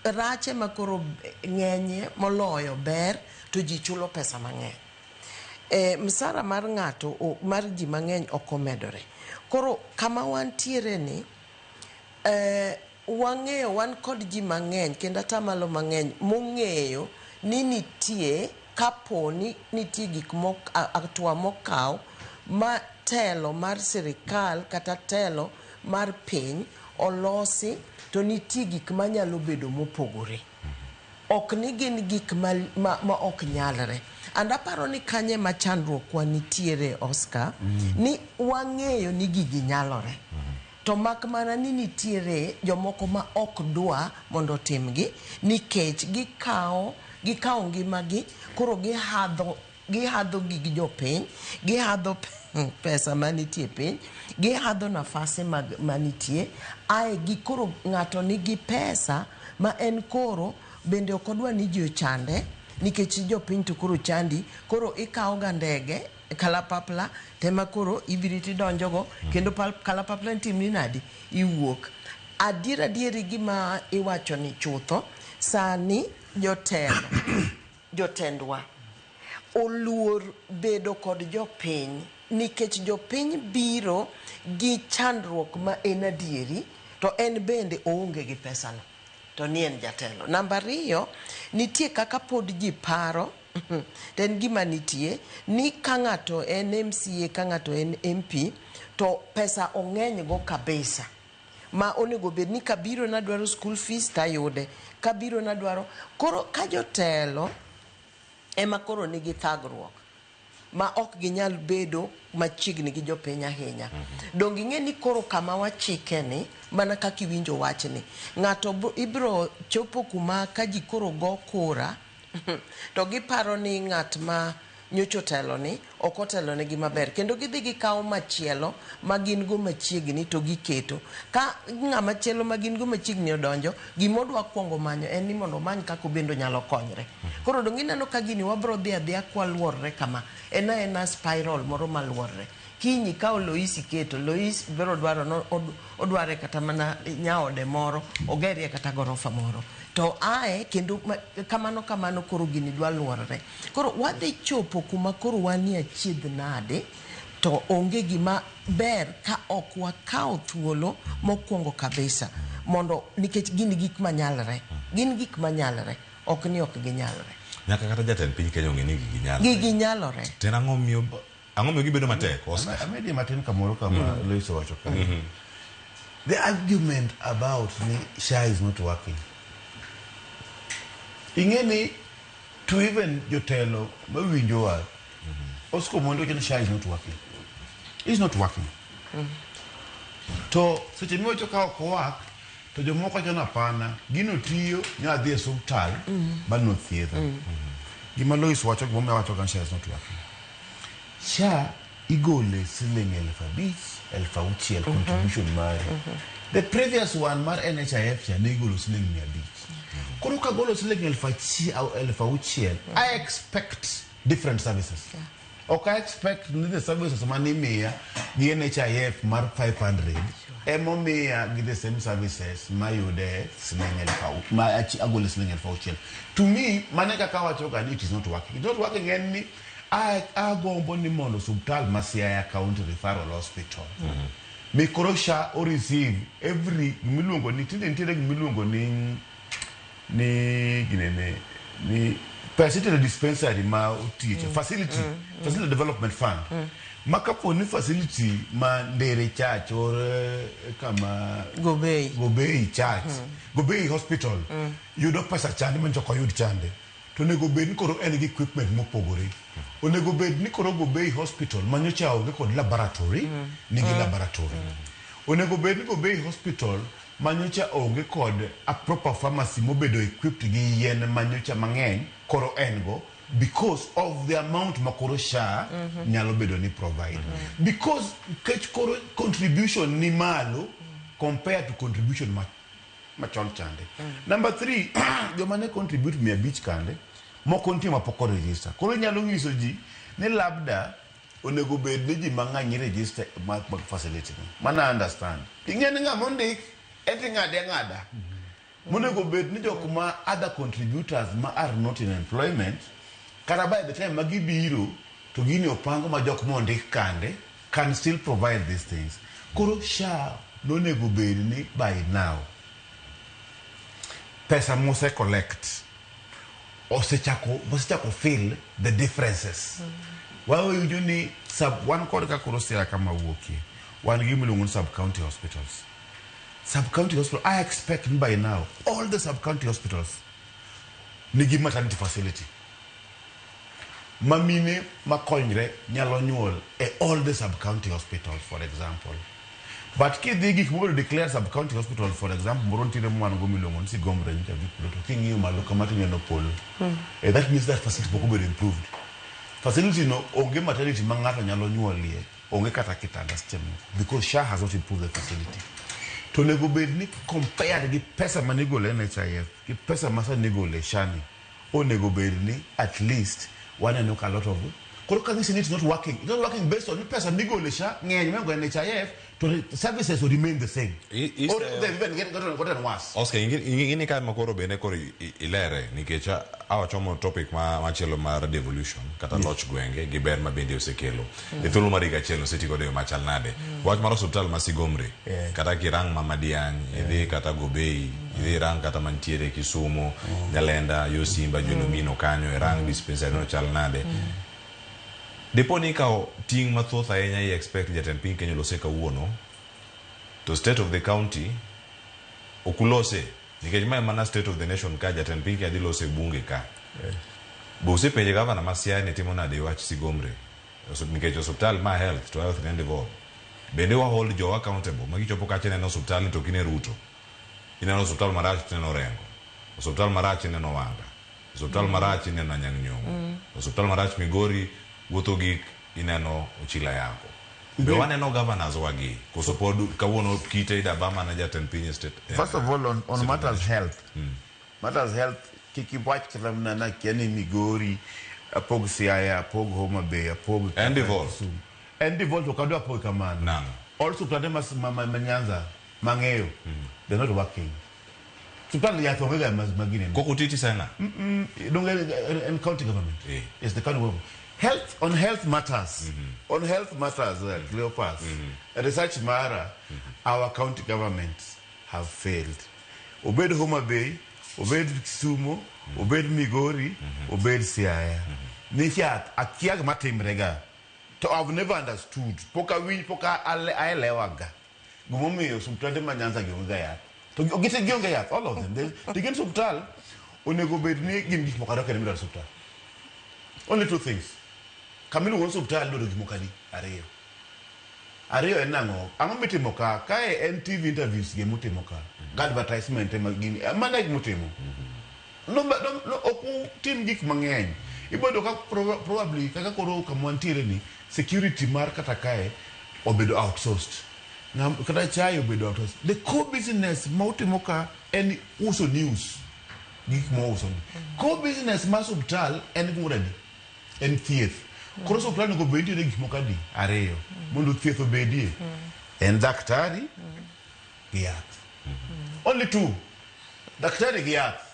rache ma koro ng'enye moloyo ber to ji chulo pesa mang'eny. Msara mar ng'ato mar ji mang'eny ok omedore. Koro kama wantiere ni wang'eyo wan kod ji mang'eny kendo atamalo mang'eny mong'eyo ni nitie kapo ni nitie gik hatua mokaw ma telo mar sirikal kata telo mar piny olosi to nitie gik manyalo bedo mopogore. Ok ni gin gik ma ok nyalre. And aparo ni kanye ma chandruok wa nitiere Oscar, ni wang'eyo ni gigi nyalore. To mak mana ni nitiere jomoko ma ok dwa mondo otimgi nikech gikawo ngimagi, koro gihadho gig jopiny, gihadho pesa manitie piny, gihadho nafase manitie, ae gi koro ng'ato nigi pesa ma en koro bende ok odwa ni ji ochande nikech jopiny to koro chandi, koro ikawo ga ndege kalapapla tema koro ibiro tidonjogo kendo kalapapla nitimni nadi iwuok. Adier adieri gima iwacho ni chutho sani jotelo jotendwa oluor bedo kod jopiny nikech jopiny biro gi chandruok ma en adieri to en bende oonge gi pesano to ni en jatelo. Namba 2, nitie kaka pod ji paro To en gima nitie ni ka ng'ato en MCA, ka ng'ato en MP, to pesa ong'eny go kabisa. Ma onego bed ni kabiro nadwaro school fees tayude. Kabiro nadwaro. Koro ka jotelo ema koro nigi thagruok ma ok ginyal bedo machiegni gi jopiny ahinya. Donge ing'e ni koro kama wachike ni, mana kaka iwinjo wachni, ng'ato ibro chopo kuma ka ji koro go kura, to giparo ni ng'at ma nyocha otelo ni ok otelo negi maber. Kendo gidhi gikawo machielo ma gin go machiegni to giketo. Ka ng'ama chielo ma gin go machiegni odonjo, gima odwa kuongo manyo en ni mondo omany kaka obende onyalo konyre. Koro donge ineno ka gini wabro dhi adhiya kwaluorre kama. En aena spiral moro maluorre. Kiny ikawo Lois iketo, Lois biro dwaro no odware kata mana nyaode moro, ogerie kata gorofa moro. To ae kendo kamano kamano koro gini dwa luorre. Koro wadhi chopo kuma koro wanie achiedh nade, to onge gima ber ka ok wakawo thuolo mokwongo kabisa mondo nikech gin gik manyalre. Gin gik manyalre, ok ni ok ginyalre. Nyaka kata jatend piny Kenya ong'e ni gigi nyalore. Gigi nyalore. To en ang'o miyo ang'o miyo gibedo matek, Oscar? Amedi matin kamoro kama Lois owacho kanyo. The argument about ni SHA is not working. Ing'e ni to even jotelo mawinjowa Oscar Omondi wacho ni SHA is not working. It's not working. To seche miwacho ka ok work to jomoko wacho ni hapana, gino tiyo nya dhi e osiptal ba nothiedha. Gima Lois wacho gimomiyo awacho ga ni SHA is not working. SHA igole siling 5,000, 6,000 contribution mari. The previous one mar NHIF cha ne igolo siling 500. Koro kagolo siling 6,000, I expect different services. Ok I expect ni the services manimiya gi NHIF mar 500 emomiya gi the same services mayude siling ma agolo siling 6,000. To me, mano e kaka awacho ga ni it is not working. It is not working en ni agombo ni mondo osiptal ma Siaya County Referral Hospital mi koro SHA o receive every gimiluongo ni tinde nitiere gimiluongo ni ginene ni pesa itero dispensary ma otiche facility development fund ma kapo ni facility ma Ndere Church or kama Gobei. Gobei Church, Gobei Hospital yudo pesa chande manyiso ok oyud chande to onego bed ni koro en gi equipment mopogore. Onego bed ni koro Gobei Hospital manyocha onge kod laboratory nigi laboratory. Onego bed ni Gobei Hospital manyocha onge kod a proper pharmacy mobedo equipped gi yien manyocha mang'eny koro en go because of the amount ma koro SHA nyalo bedo ni provide. Because nikech koro contribution ni malo compared to contribution ma machon chande. Number three, joma ne contribute 500 kande, moko nitie mapok o register. Koro inyalo nyiso ji ni labda onego bed ni ji mang'eny register mag facility ni. Mana understand. Ing'e ni ng'ama ondik, enti ng'ade ang'ada. Monego bed ni jok ma other contributors ma are not in employment, kata by the time ma gibiro, to gini opang ma jok mondik kande can still provide these things. Koro SHA nonego bed ni by now, pesa mose collect osechako feel the differences. Wawinjo ni sub wan kod ka koro Siaya kama wuokie, wan gi gimiluongo ni sub county hospitals. Sub county hospital, I expect by now all the sub county hospitals nigi maternity facility ma mine makonyre nyalo nyuol e all the sub county hospitals, for example. But kidhi gik mobedo declare sub county hospital, for example, moro nitiere mwan go miluongo ni Sigomre nyocha dhi kuno, to king'iyo malo kama tineno polo. That means that facility pok obedo improved. Facility no onge maternity ma ng'ato nyalo nyuolie, onge kata kitanda seche moko, because SHA has not improved the facility. To onego bed ni compared gi pesa manigolo NHIF gi pesa ma sani igolo e SHA ni, onego bed ni at least waneno ka lot of. Koro ka ng'isi ni it's not working, it's not working based on pesa migolo e SHA ng'eny mohingo NHIF to the services will remain the same. Or they've even gotten worse. Oscar, ingini ka makoro bende koro ilere nikech awachomo topic ma machielo mar devolution kata loch gwenge gi ber ma bende osekelo. E thuolo mar higa achiel oseti godo e yo machal nade. Wach mar osiptal ma Sigomre kata kirang ma Madiany, idhi kata Gobei, idhi irang kata mantiere Kisumu, Nyalenda, yo Simba, Jolomino kanyo, irang dispensary no chal nade. Dipo ni ikawo ting' mathoth ahinya i expect jatend piny Kenya olose kawuono to state of the county ok ulose nikech mae mana state of the nation ka jatend piny Kenya dhi lose e bunge ka. Be usepenje gavana ma Siaya ni timo nade e wach Sigomre? Nikech osuptal ma health to health ne devolve. Bende wa hold jowa accountable ma gichopo kacha ineno osuptal ni to ok ine Ruto. Ineno osuptal marach to ineno Orengo. Osuptal marach ineno Wanga. Osuptal marach ineno Anyang' Nyong'o. Osuptal marach Migori wuotho gik ineno Ochila Yako. Be waneno governors wagi koso pod kawuono kite idaba mana jatend piny e state. First of all, on state of the matters nation. health, matters health, kik iwach kata mana nakia ni Migori, apog Siaya, apog Homa Bay, apog En devolved. Kisumu. En devolved ok adwa pog kamano. Nang'o? All osuptande ma Nyanza mang'eyo, they're not working. Osuptal yath onge ga magine. Koko titi sena. Donge en county government. It's the county government. Health on health matters. On health matters, Cleopas. Research mara, our county governments have failed. Obed Homa Bay, obed Kisumu, obed Migori, obed Siaya. Ni yath akia gima timre ga. To I've never understood. Pok awinj, pok aelewa ga. Gimomiyo osuptande ma Nyanza gi onge ga yath. To gite gionge yath, all of them. Gin osuptal, onego bed ni gin gik moko ariyo kende midwaro e osuptal. Only two things. Kama iluongo ni osuptal idwaro gik moko adi? Ariyo. Ariyo en nang'o? Ang'o mitimo ka? Kae en TV interviews gi mutimo ka. Ga advertisement ema gini. Mano e gimutimo. No, no, no, ok utim gik mang'eny. Iboyudo ka probably kaka koro kama wantiere ni security mar kata kae obedo outsourced. Kata chai obedo outsourced. The core business ma utimo ka en uso news. Gik ma uso ni. Core business mar osuptal en gimoro adi? En thieth. Koro osuptal onego bed nitiere gik moko adi? Ariyo. Mondo thieth obedie. En daktari gi yath. Only two. Daktari gi yath.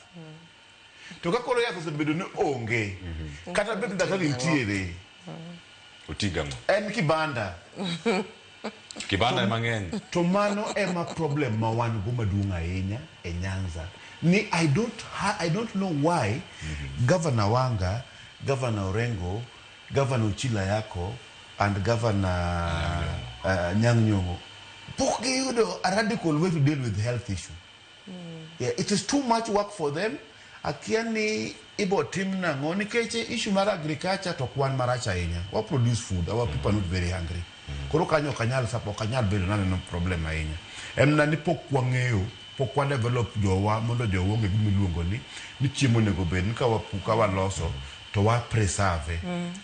To ka koro yath osebedo ni onge, kata bed ni daktari nitiere, Oti gang'o? en kibanda. Kibanda ema ng'eny. To mano ema problem ma wan go maduong' ahinya e Nyanza. Ni I don't know why Governor Wanga, Governor Orengo, Governor Ochila Yako and Governor Anyang' Nyong'o pok giyudo a radical way to deal with health issue. Yeah, it is too much work for them. Akia ni ibo tim nang'o nikech issue mar agriculture to ok wan marach ahinya. Wa produce food, our people are not very hungry. Koro kanyo ok anyal ok anyal bedo naneno problem ahinya. En mana ni pok wang'eyo, pok wa develop jowa mondo jowa ong'e gima iluongo ni chiemo onego bed ni ka waloso to wa preserve.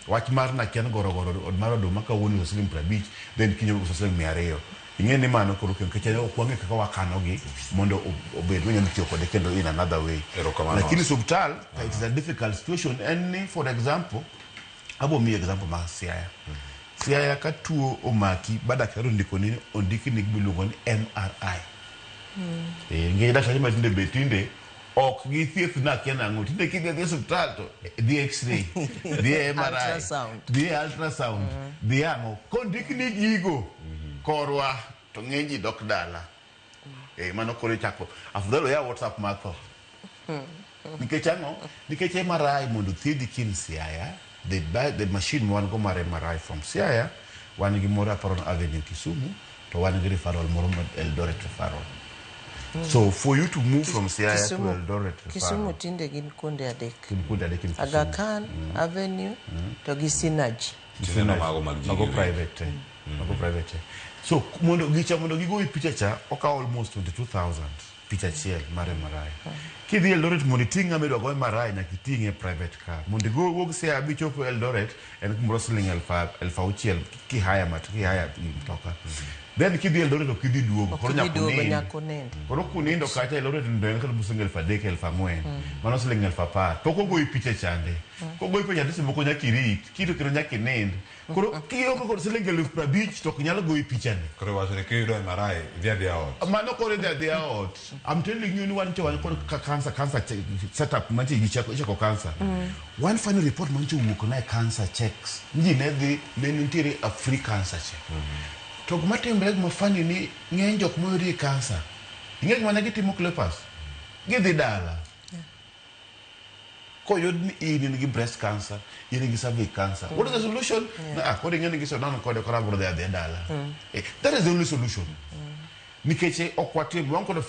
Wach mar nakia ni gorogoro mar oduma kawuono iuso siling 50, then kiny iuso siling 200. Ing'e ni mano koro nikech ok wang'e kaka wakanogi mondo obed wanyalo tiyo kode kendo in another way. Erokamano. Lakini osuptal, it is a difficult situation. En ni for example, abo miyi example mar Siaya. Siaya ka tuo omaki, ba daktari ondiko ni ondiki ni gima iluongo ni MRI. Nikech daktari ma tinde be tinde ok githieth na akia nang'o. Tinde kidhi adhiya e osuptal to dhi x-ray, dhi e MRI, Ultrasound. dhi e ultrasound, dhi ang'o. Kondik ni gigo korwa to ng'eny ji dok dala. Mano koro ichako. Afadhali oyaw WhatsApp mar tho. Nikech ang'o? Nikech MRI mondo thiedhi kin Siaya, they buy the machine wan go mar MRI from Siaya, wan gi moro Aparon Avenue Kisumu, to wan gi referral moro ma Eldoret referral. So for you to move from Siaya to Eldoret referral. Kisumu tinde gin kuonde adek. Gin kuonde adek in Kisumu. Aga Khan Avenue to gi Synergy. Tineno mago mag ji Mago giwegi. private. Mago private. So mondo gicha mondo gigoyi picha cha okawo almost 22,000 picha achiel mar MRI. Kidhi Eldoret mondo iting' ng'ama idwa go MRI nyaka iting'e private car. Mondo igo wuog Siaya bichop Eldoret en kumoro siling 6,000 kihaya mat kihaya mtoka. Then kidhi Eldoret ok idhi duogo. Ok Koro idhi nyaka duogo, unind. nyaka unind. Koro kunindo kacha Eldoret nindo en kata siling 3,000 4,000. Mano siling 10,000. Pok ogoyi picha chande. Kogoyi picha chande seche moko nyaka irit. Kirito kendo nyaka inind. Koro kionge kod siling 50,000 to ok nyal goyi pichani. Koro iwacho ni kiyudo MRI idhi adhiya ot. Mano koro idhi adhiya ot. I'm telling you ni wan wan kod cancer setup mantie gi chako ichako cancer. One final report manche owuok na e cancer checks. Ji ne dhi ne nitiere a free cancer check. To gima timre gima funny ni ng'eny jok moyudie cancer. Ing'e gima ne gitimo Cleopas? Gidhi dala. Koyud ni in gi breast cancer, in gi cervix cancer. What is the solution? Na, ah, koro ing'e ni gisenon kode koro abiro dhi adhiya dala. That is the only solution. Nikech ok watim wan kod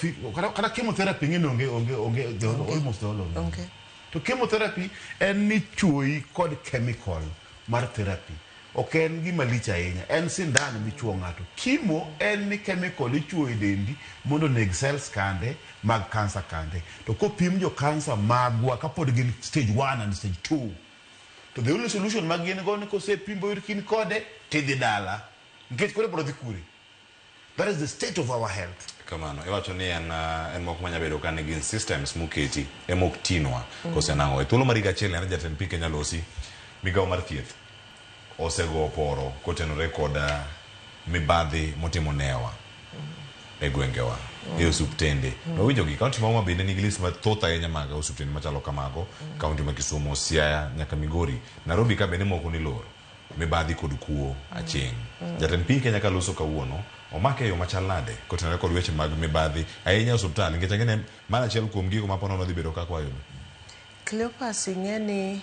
kata chemotherapy ng'e ni onge almost the whole of them. Onge. To chemotherapy en ni chuoyi kod chemical mar therapy. Ok en gima lich ahinya, en sindan michuo ng'ato. Chemo en ni chemical ichuo e dendi mondo oneg cells kande mag cancer kande. To kopim jo cancer magwa kapod gin stage 1 and stage 2. To the only solution mag gin go ni kosepim boyud kin kode tidhi dala. Nikech koro ibiro dhi kure. That is the state of our health. Kamano, iwacho ni en moko manya bedo ka nigi systems moketi ema ok tinwa kose nang'o. E thuolo mar higa achiel nene jatend piny Kenya losi migawo mar thieth osego poro kotenore kod mibadhi motimo newa e gwengewa e osuptende. Wawinjo gi kaunti ma Homa Bay ne nigi list mathoth ahinya mag osuptende machalo kamago, kaunti ma Kisumu, Siaya nyaka Migori, Nairobi ka bende moko ni loro. Mibadhi kod kuo aching'. Jatend piny Kenya kaloso kawuono omake e yo machal nade kotenore kod weche mag mibadhi ahinya e osuptal nikech ang'e ni mano achiel kuom gigo ma ponono dhi bedo kaka wayudo. Cleopas ing'e ni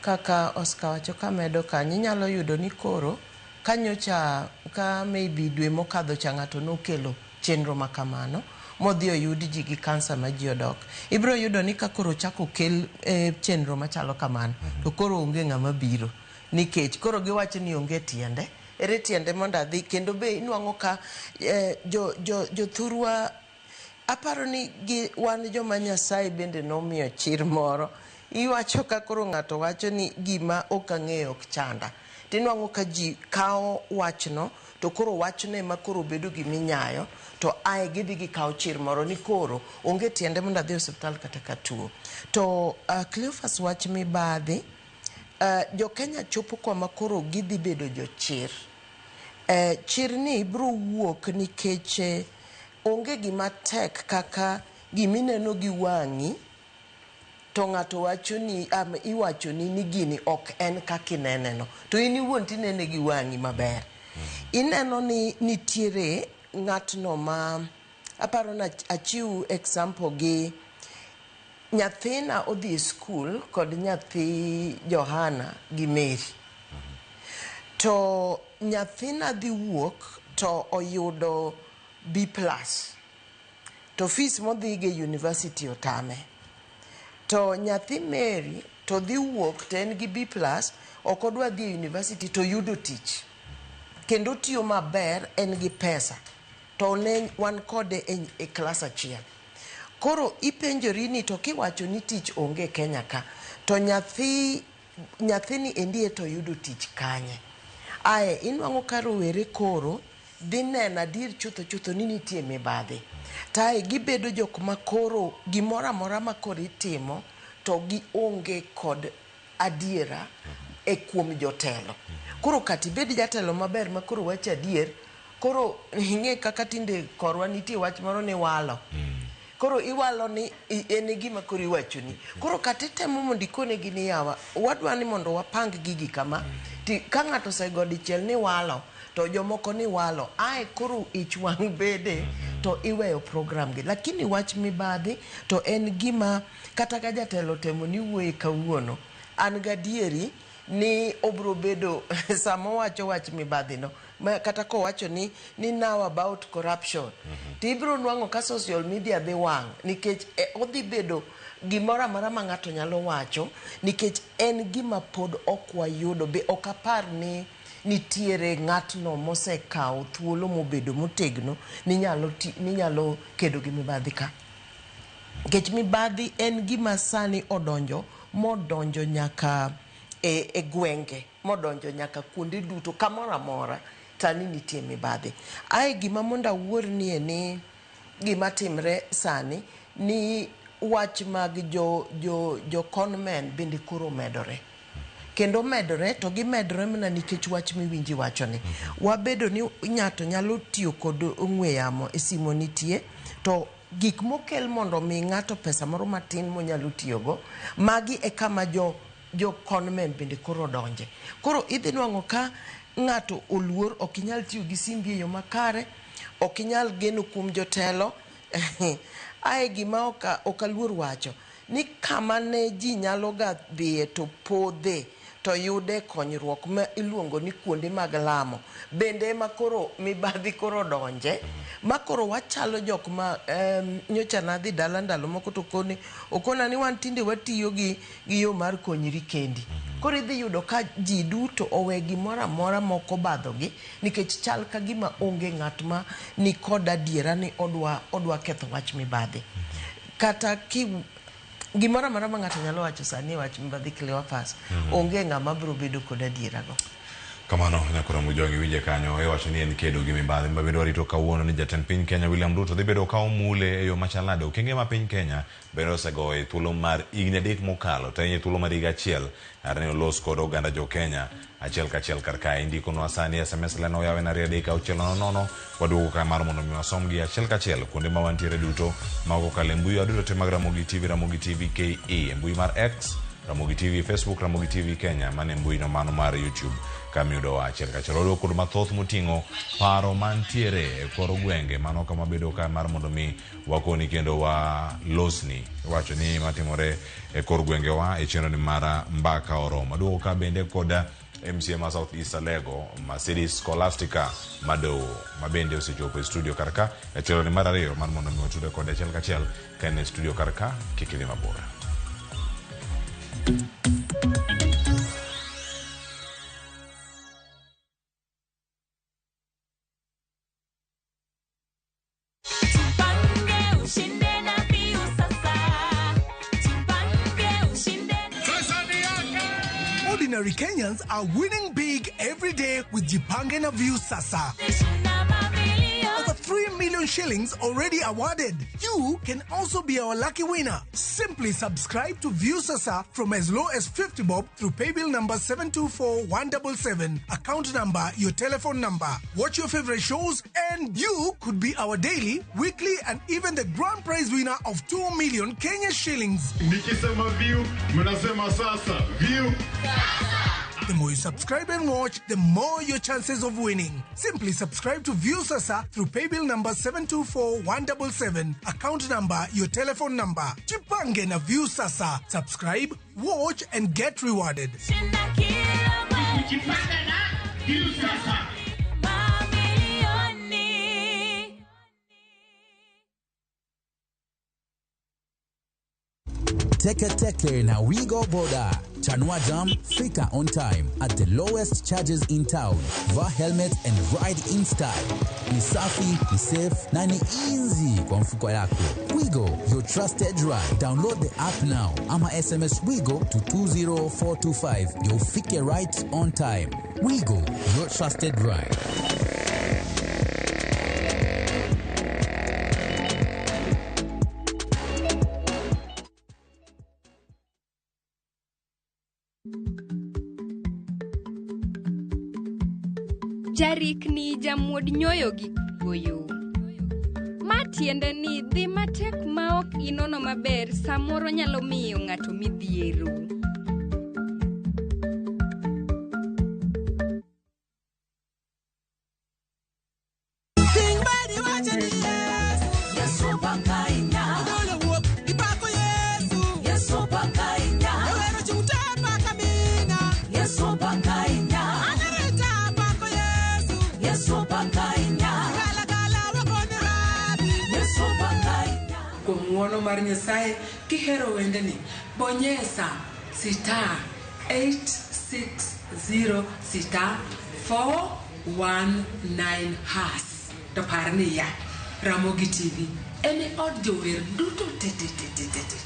kaka Oscar wacho kamedo kanyo inyalo yudo ni koro kanyocha ka maybe dwe mokadho cha ng'ato nokelo chenro makamano modhi oyud ji gi kansa ma ji odok. Ibiro yudo ni ka koro ochak okel chenro machalo kamano to koro onge ng'ama biro nikech koro giwacho ni onge tiende. Ere tiende mondo adhi kendo be inwang'o ka jothurwa aparo ni gi wan joma Nyasaye bende nomiyo chir moro. Iwacho ka koro ng'ato wacho ni gima ok ang'eyo ok chanda. Tinwang'o ka ji kawo wachno to koro wachno ema koro bedo giminyayo to ae gidhi gikawo chir moro ni koro onge tiende mondo adhi e osiptal kata ka tuo. To Cleophas wach mibadhi, jo Kenya chopo kama koro gidhi bedo jochir. Chir ni biro wuok nikech onge gima tek kaka gimineno gi wang'i to ng'ato wacho ni iwacho ni ni gini ok en kaka inene no to in iwuon tinene gi wang'i maber. Ineno ni nitiere ng'atno ma aparo ni achiw example gi nyathina odhi e skul kod nyathi Johana gi Mary. To nyathina dhi wuok to oyudo B+. To fees modhigo e university otame. To nyathi Mary to dhi wuok to en gi B+, ok odwa dhi e university to yudo tich. Kendo tiyo maber en gi pesa. To ne wan kode e klas achiel. Koro ipenjori ni to kiwacho ni tich onge Kenya ka, to nyathini endi to yudo tich kanye? Ae inwang'o ka rowere koro dhi neno adier chutho chutho ni nitie mibadhi. Tae gibedo jok ma koro gimoro amora ma koro itimo to gionge kod adiera e kuom jotelo. Koro kata ibed jatelo maber ma koro wacho adier, koro ing'e kaka tinde korwa nitie wach moro ni walo. Koro iwalo ni en e gima koro iwachoni. Koro kata itemo mondo ikonegi ni yawa, wadwa ni mondo wapang gigi kama. Ti ka ng'ato osego dichiel ni walo, to jomoko ni walo. Ae koro ich wang' bede to iweyo program gi. Lakini wach mibadhi to en gima kata ka jatelo temo ni wuoye kawuono, an gadieri ni obro bedo sama owacho wach mibadhi no ma kata kowacho ni now about corruption to ibro nwang'o ka social media dhi wang' nikech odhi bedo gimoro amora ma ng'ato nyalo wacho nikech en gima pod ok wayudo be ok apar ni nitiere ng'atno mosekawo thuolo mobedo motegno ni nyalo kedo gi mibadhi ka nikech mibadhi en gima sani odonjo modonjo nyaka e gwenge modonjo nyaka kuonde duto kamoro amora. Sani nitie mibadhi. Ae gima mondo awuor nie ni gima timre sani ni wach mag jo, jo, jo conmen bende koro medore. Kendo medore to gimedore mana nikech wach miwinji wachoni. Wabedo ni ng'ato nyalo tiyo kod ong'we yamo e simo nitie to gik mokel mondo mi ng'ato pesa moro matin monyalo tiyogo, magi e kama jo jo conmen bende koro donje. Koro idhi nwang'o ka ng'ato oluor, ok inyal tiyo gi simbi e yo makare, ok inyal geno kuom jotelo. Ae gima ok aluor wacho ni kama ne ji nyalo ga dhiye to podhe to yude konyruok ma iluongo ni kuonde mag lamo bende ema koro mibadhi koro donje ma koro wachalo jok ma nyocha nadhi dala ndalo moko to koni okona ni wan tinde watiyo gi yo mar konyri kendi. Koro idhi yudo ka ji duto owe gimoro amora moko obadhogi nikech chal ka gima onge ng'at ma ni kod adiera ni odwa ketho wach mibadhi. Kata ki gimoro amora ma ng'ato nyalo wacho sani e wach mibadhi Cleophas, onge ng'ama biro bedo kod adiera go. Kamano nyakora Mujong iwinje kanyo iwacho ni en kedo gi mibadhi ma bende warito kawuono ni jatend piny Kenya William Ruto dhi bedo ka omule e yo machal nade. Okenge ma piny Kenya bende osegoyo e thuolo mar higni 3 mokalo to ahinya e thuolo mar higa achiel ne olos kod oganda jo Kenya achiel kachiel kar kae. Indikonwa sani SMS line oyaw en 2 3 6 0 0 waduogo ka mar mondo mi wasomgi achiel kachiel kuonde ma wantiere duto ma ok okalo e mbui wa duto te mag Ramogi TV, Ramogi TV KE, e mbui mar X, Ramogi TV, Facebook, Ramogi TV Kenya, mane mbui no mano mar YouTube kamiyudowa achiel kachiel. Waduogo kod mathoth moting'o paro mantiere e kor gwenge mano kama bedo ka mar mondo mi wakoni kendo walosni wacho ni matimore e kor gwengewa e chenro ni mar Mbaka Oromo. Aduogo ka bende kod MCA ma South East Alego, Mercedes Scholastica Madowo, ma bende osechopo e studio kar ka e chenro ni mar ariyo mar mondo mi watude kode achiel kachiel ka en e studio kar ka, kik idhi mabor. Ordinary Kenyans are winning big every day with Jipange na Viusasa. Over 3 million shillings already awarded. You can also be our lucky winner. Simply subscribe to Viusasa from as low as 50 bob through paybill number 724177, account number, your telephone number. Watch your favorite shows and you could be our daily, weekly and even the grand prize winner of 2 million Kenya shillings. Nikisema view, mnasema sasa. View. The more you subscribe and watch, the more your chances of winning. Simply subscribe to Viusasa through paybill number 724177, account number, your telephone number. Jipange na Viusasa. Subscribe, watch and get rewarded. Jipange na Viusasa. Teke Teke na Wigo Boda. Chanua Jam, fika on time at the lowest charges in town. Vaa helmet and ride in style. Ni safi, ni safe na ni easy kwa mfuko yako. Wigo, your trusted ride. Download the app now ama SMS Wigo to 20425. You'll fike right on time. Wigo, your trusted ride. Jarikni jamuod nyoyo gi kuoyo. Ma tiende ni dhi matek ma ok inono maber samoro nyalo miyo ng'ato midhiero. Kuom ng'uono mar Nyasaye kihero wendeni, bonyesa star 860 star 419 hash. To par niya, Ramogi TV en e od jower duto te te te te te te.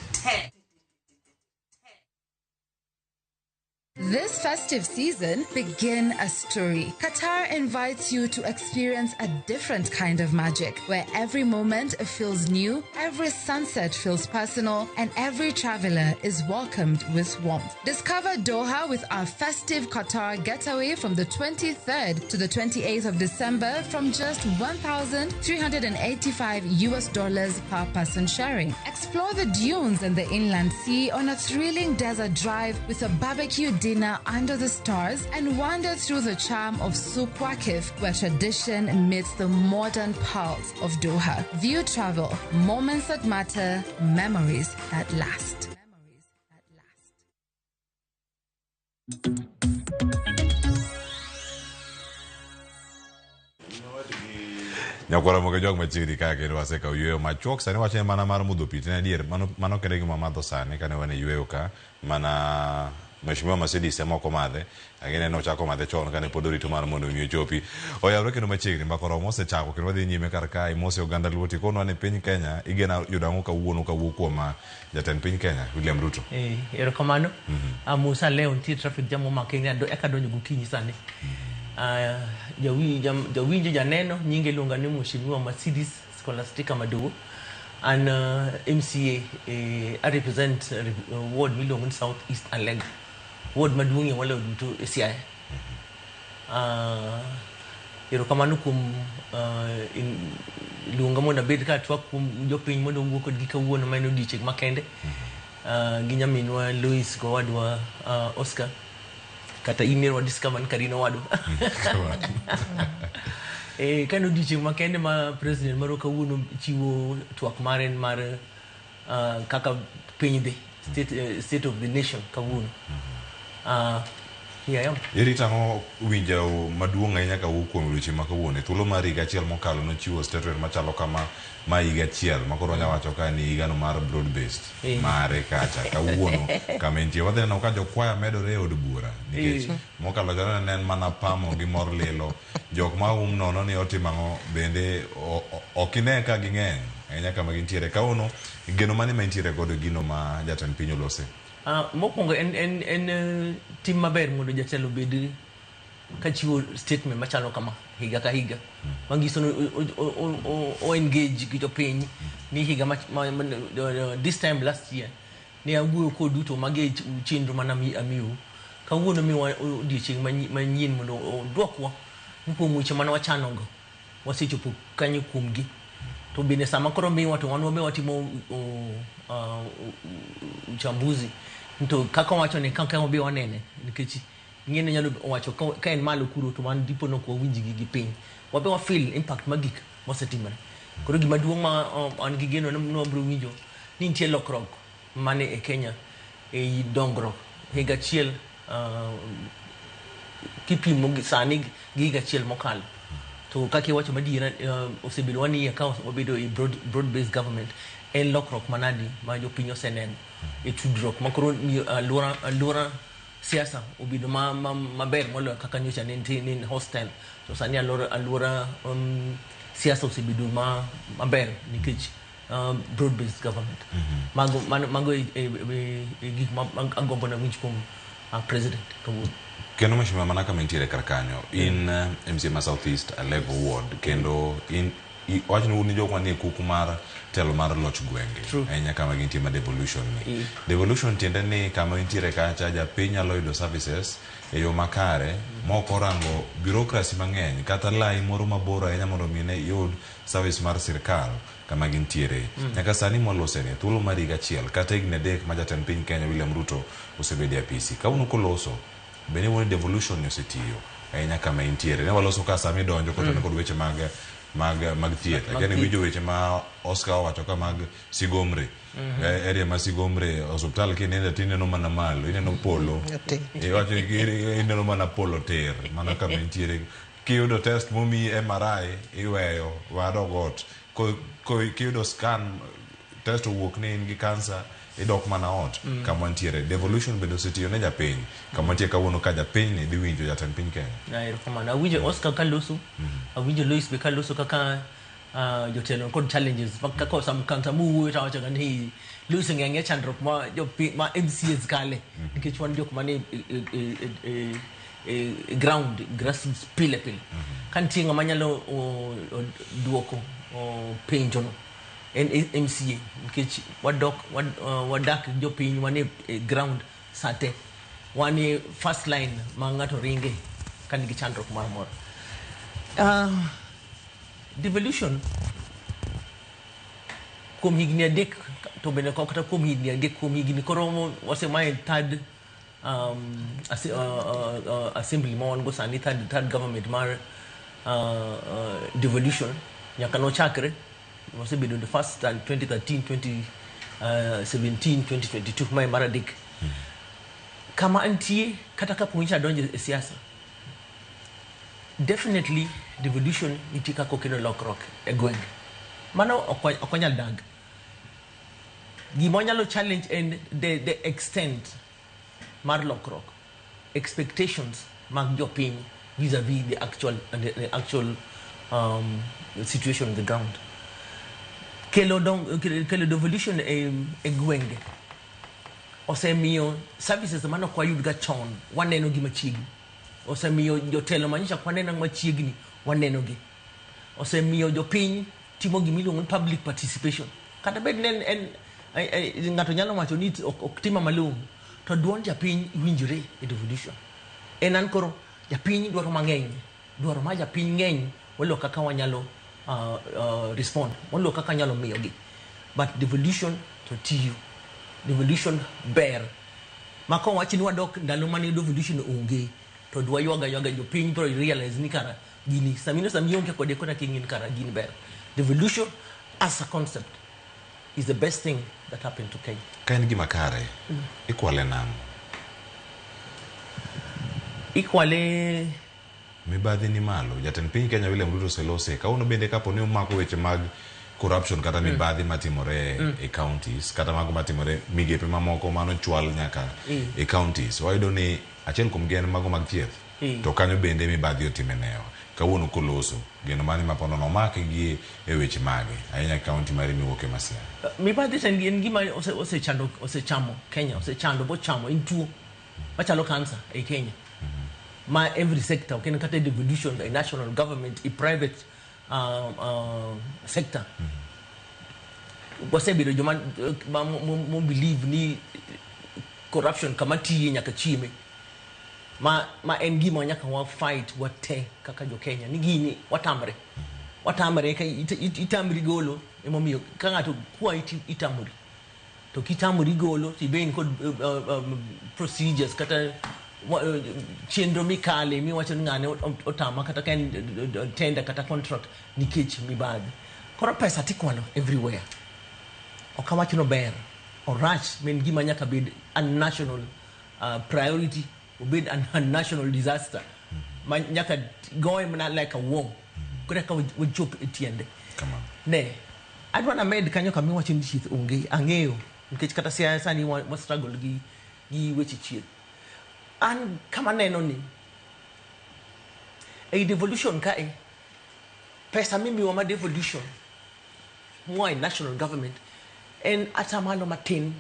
This This festive season, begin a story. Qatar invites you to experience a different kind of magic, where every moment feels new, every sunset feels personal, and every traveler is welcomed with warmth. Discover Doha with our festive Qatar getaway from the 23rd to the 28th of December from just $1,385 per person sharing. Explore the dunes and the inland sea on a thrilling desert drive with a barbecue dinner under the stars and wander through the charm of Souq Waqif, where tradition meets the modern pulse of Doha. View Travel, moments that matter, memories that last. Nyakwara moke jok machiegni ka kendo wasekawo yueyo machuok sani wachne mana mar modho pi to en adier mano, mano kende gima wamadho sani kane wan e yueyo ka mana Mheshimiwa Mercedes ema ok omadhe ang'e ni ochako madhe chon kane pod orito mar mondo mi ochopi oyawre kendo machiegni mbaka oromo osechako kendo wadhi nyime kar kae mose oganda luo tikonwa ni piny Kenya igeno yudo ang'o kawuono kawuok kuom jatend piny Kenya William Ruto. Erokamano. Musa leo nitie traffic jam omake eka donjo gokinyi sani. Jawinjo janeno nyinge iluonga ni Mheshimiwa Mercedes Scholastica Madowo. An MCA, I represent ward miluongo ni South East Alego. Ward maduong'ie moloyo duto e Siaya. Erokamano kuom luonga mondo abed ka atwak kuom jopiny mondo owuo kodgi kawuono ma en odiochieng' makende. Gi nyaminwa Lois gowadwa Oscar kata in ne wadiscover ni Karina owadwa. Ka en odiochieng' makende ma president marwa kawuono chiwo twak mare mar kaka piny dhi, state of the nation kawuono. Here I am. Irito ang'o winjo maduong' ahinya kawuok kuom weche ma kawuono e thuolo mar higa achiel mokalo nochiwo statement machalo kama ma higa achiel ma koro wanya wacho ka ni higano mar broad based mare kacha kawuono kama entie wadhi neno ka jokwaya medore e od bura nikech mokalo cha ne en mana pamo gi mor lilo jok ma um nono ni otimo ang'o bende ok ine ka ging'eny ahinya kama gintiere kawuono geno mane ma intiere godo gino ma jatend piny olose. Mokwongo en tim maber mondo jatelo obed kachiwo statement machalo kama higa ka higa manyiso ni o engage gi jopiny ni higa this time last year ne awuoyo kodu to magi e chenro mana amiyou kawuono miwa odiochieng' manyien mondo odwokwa kuom weche mane wachanogo wasechopo kanyo kuomgi to bende sama koro miwa to wan wabe watimo uchambuzi to kaka wacho ni kaka wabe wanene nikech ng'ene nyalo wacho ka en malo kuro to wan dipo nok wawinj gi piny wabe wa feel impact mag gik mosetimore. Koro gima duong' ma an gi geno ni wabiro winjo ni nitie lokruok mane e Kenya e dongruok higa achiel kipimo gi sani gi higa achiel mokalo to kaka iwacho madiera osebedo wan ka wabedo e broad based government en lokruok manadi ma jopiny oseneno e tudruok ma koro alwora siasa obedo maber moloyo kaka nyocha ne nitie ne hostile to sani alwora siasa osebedo maber nikech broad based government. Mago e gik ma agombo na winj kuom president kawuono. Kendo mheshimiwa mana kama intiere kar kanyo in MCA ma South East Alego Ward kendo in wach ni un jok manie kuku mar telo mar loch gwenge ahinya kama gintie ma devolution ni. Devolution tiende ni kama intiere kacha japiny nyalo yudo services e yo makare mok orango bureaucracy mang'eny kata lai moro mabor ahinya mondo mi ne iyud service mar sirkal kama gintiere. Nyaka sani mwaloseni thuolo mar higa achiel kata higni 3 ma jatend piny Kenya William Ruto osebedo e apisi. Kawuono koloso bende wuon devolution ni osetiyo ahinya kama intiere. Ne waloso ka sama idonjo kotene kod weche mag thieth. Akia ni winjo weche ma Oscar owacho ka mag Sigomre. Area ma Sigomre osuptal kinende tineno mana malo, ineno polo. Iwacho ineno mana polo tir, mana kama intiere. Kiyudo test momiyi MRI iweyo wado got. Kiyudo scan test owuok ni in gi kansa idok mana ot kama ntiere. Devolution bende osetiyo ne japiny. Kama nitie kawuono ka japiny ni dhi winjo jatend piny Kenya. Erokamano. Awinjo Oscar kaloso, awinjo Lois be kaloso kaka Jotelo kod challenges kaka sama wuoyo to awacho ga ni Louis ong'e chandruok ma jopi ma MCAs kale nikech wan jok mane e ground, grassroots pile pile. Ka nitie ng'ama nyalo duoko penjo no en MCA nikech wadok wadak gi jopiny, wan e ground sate, wan e first line ma ng'ato ringe ka nigi chandruok moro amora. Devolution kuom higni 3 to bende kata kuom higni 3, kuom higni koro wasemae third assembly ma wan go sani, third government mar devolution nyaka nochakre wasebedo the first time 2013, 2017, 2022, mae mar adek. Kama antie kata kapo ni adonjo e siasa, definitely devolution nitie kaka okelo lokruok e gwenge. Mano ok wanyal dag. Gima wanyalo challenge en the extent mar lokruok, expectations mag jopiny vis-a-vis the actual situation on the ground. Kelo devolution e gwenge osemiyo services mane ok wayud ga chon waneno gi machiegni, osemiyo jotelo manyicha ok waneno machiegni waneno gi, osemiyo jopiny timo gimiluongo ni public participation. Kata bed ni en ng'ato nyalo wacho ni ok tima malong'o, to duond japiny winjore e devolution. En an koro japiny dwaro mang'eny, dwaro mar japiny ng'eny moloyo kaka wanyalo respond, moloyo kaka wanyalo miyogi. But devolution to tiyo, devolution ber ma kowach ni wadok ndalo mane devolution onge to dwa ywaga jopiny biro realize ni kara gini samino sami ionge kode kora king'in kara gini ber. Devolution as a concept is the best thing that happened to Kenya. Ka en gima kare, ikwale nang'o? Ikwale Mibadhi ni malo. Jatend piny Kenya William Ruto oselose. Kawuono bende kapo ni omako weche mag corruption kata mibadhi matimore e counties kata mago matimore migepe mamoko manochwal nyaka e counties. Wayudo ni achiel kuom gi en mago mag thieth. To kanyo bende mibadhi otime newa. Kawuono koloso, geno mane ma ponono omak gi e weche mage ahinya county mari miwuoke ma Siaya. Mibadhi to en gima osechando, osechamo Kenya, osechando bochamo, en tuo machalo cancer ei Kenya ma every sector, ok en kata devolution, e national government, e private sector. Wasebedo joma mo believe ni corruption kama tiye nyaka chieme ma en gima nyaka wa fight wate kaka jo Kenya ni gini watamre, watamre ka itamri golo. Emomiyo ka ng'ato kwayi itamori, to kitamori golo to ibe in kod procedures kata chenro mikale miwacho ni ng'ane otama kata ka en tender kata contract nikech mibadhi. Koro pesa tikwalo everywhere. Ok awach no ber orach, ma en gima nyaka bed a national priority, obed a national disaster ma nyaka goye mana like a war koro eka wachop e tiende. Kamano. Ne adwa named kanyo kama iwacho ni thieth onge. Ang'eyo nikech kata Siaya sani wa struggle gi weche thieth. An kama neno ni ei devolution kae, pesa mimiwa ma devolution moa e national government en atamalo matin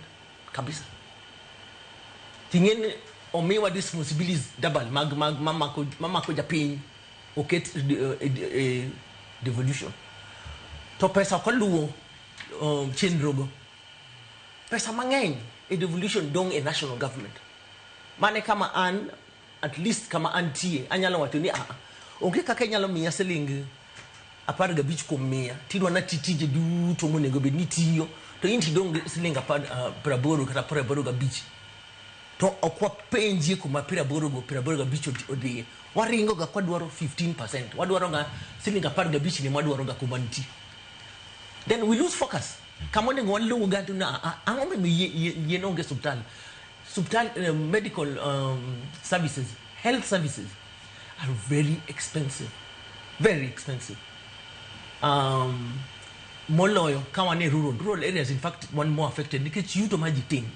kabisa. Ting'e ni omiwa responsibilities double mag mamako japiny oket e devolution to pesa ok oluwo chenro go. Pesa mang'eny e devolution dong' e national government. Mane kama an at least kama antie anyalo wacho ni onge kaka inyalo miya siling 15% tidwa nati tije duto monego bed ni tiyo to in tidong' gi siling apar, 80 kata 85, to ok wapenjie kuma 80 go 85 odhiye. Waringo ga kwadwaro 15%, wadwaro ga siling 15 ni mwadwaro ga kuma nitie. Then we lose focus kama onego waluw ga to na ang'o momiyo yien onge osiptal subtal medical services, health services are very expensive, very expensive, moloyo ka wan e rural areas. In fact, wan more affected nikech yuto ma ji tin.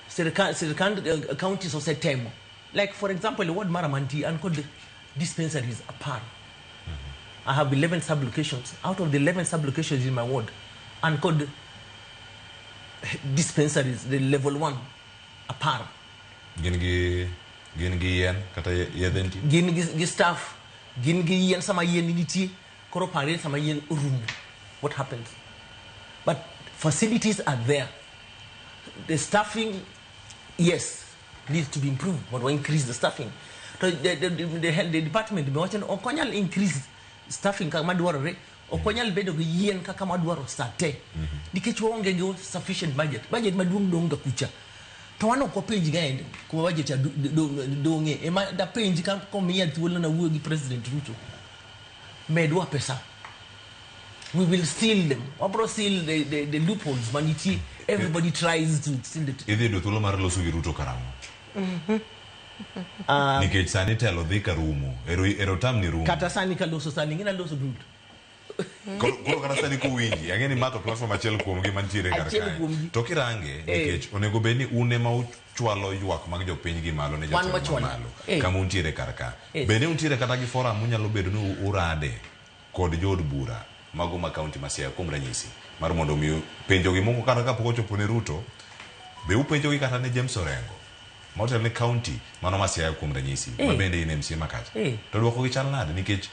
Sirikal counties osetemo, like for example e ward mara mantie an kod dispensaries 10. I have 11 sub-locations. Out of the 11 sub-locations in my ward, an kod dispensaries, the level 1, apar. Gin gi yien kata yedhe nitie? Gin gi staff, gin gi yien sama yien nitie, koro parie sama yien orumo. What happens? But facilities are there. The staffing, yes, needs to be improved, but we increase the staffing. So the department be wacho ni ok onyal increase staffing kaka madwarore, ok onyal bedo gi yien kaka madwaro sa te, nikech waonge gi sufficient budget. Budget maduong' dong' ga kucha. To wan ok wapenj ga ende kuma budget cha dong'e. Ema dapenj ka komiya thuolo na wuoyo gi President Ruto. Medwa pesa. We will seal them. Wabro seal the loopholes manitie. Everybody tries to seal the... Idhi yudo thuolo mar loso gi Ruto karang'o? Nikech sani telo dhi ka rumo. Ero tam ni rumo. Kata sani kaloso sani, ng'ina loso Ruto. Koro kata sani kowinji, ang'e ni ma to platform achiel kuomgi mantiere kar Achiel kae. kuomgi. To kirange, nikech onego bed ni un ema uchwalo ywak mag jopiny gi malo ne Wan jotelo wachwalo. mamalo. Kama untiere kar ka. Bende untiere kata gi forum munyalo bedo ni urade kod jood bura mago ma kaunti ma Siaya kuom ranyisi mar mondo mi penjogi moko kata kapok ochopo ne Ruto, be upenjogi kata ne James Orengo motelo ne kaunti mano ma Siaya kuom ranyisi ma bende in MCA ma kacha. To dwoko gi chal nade nikech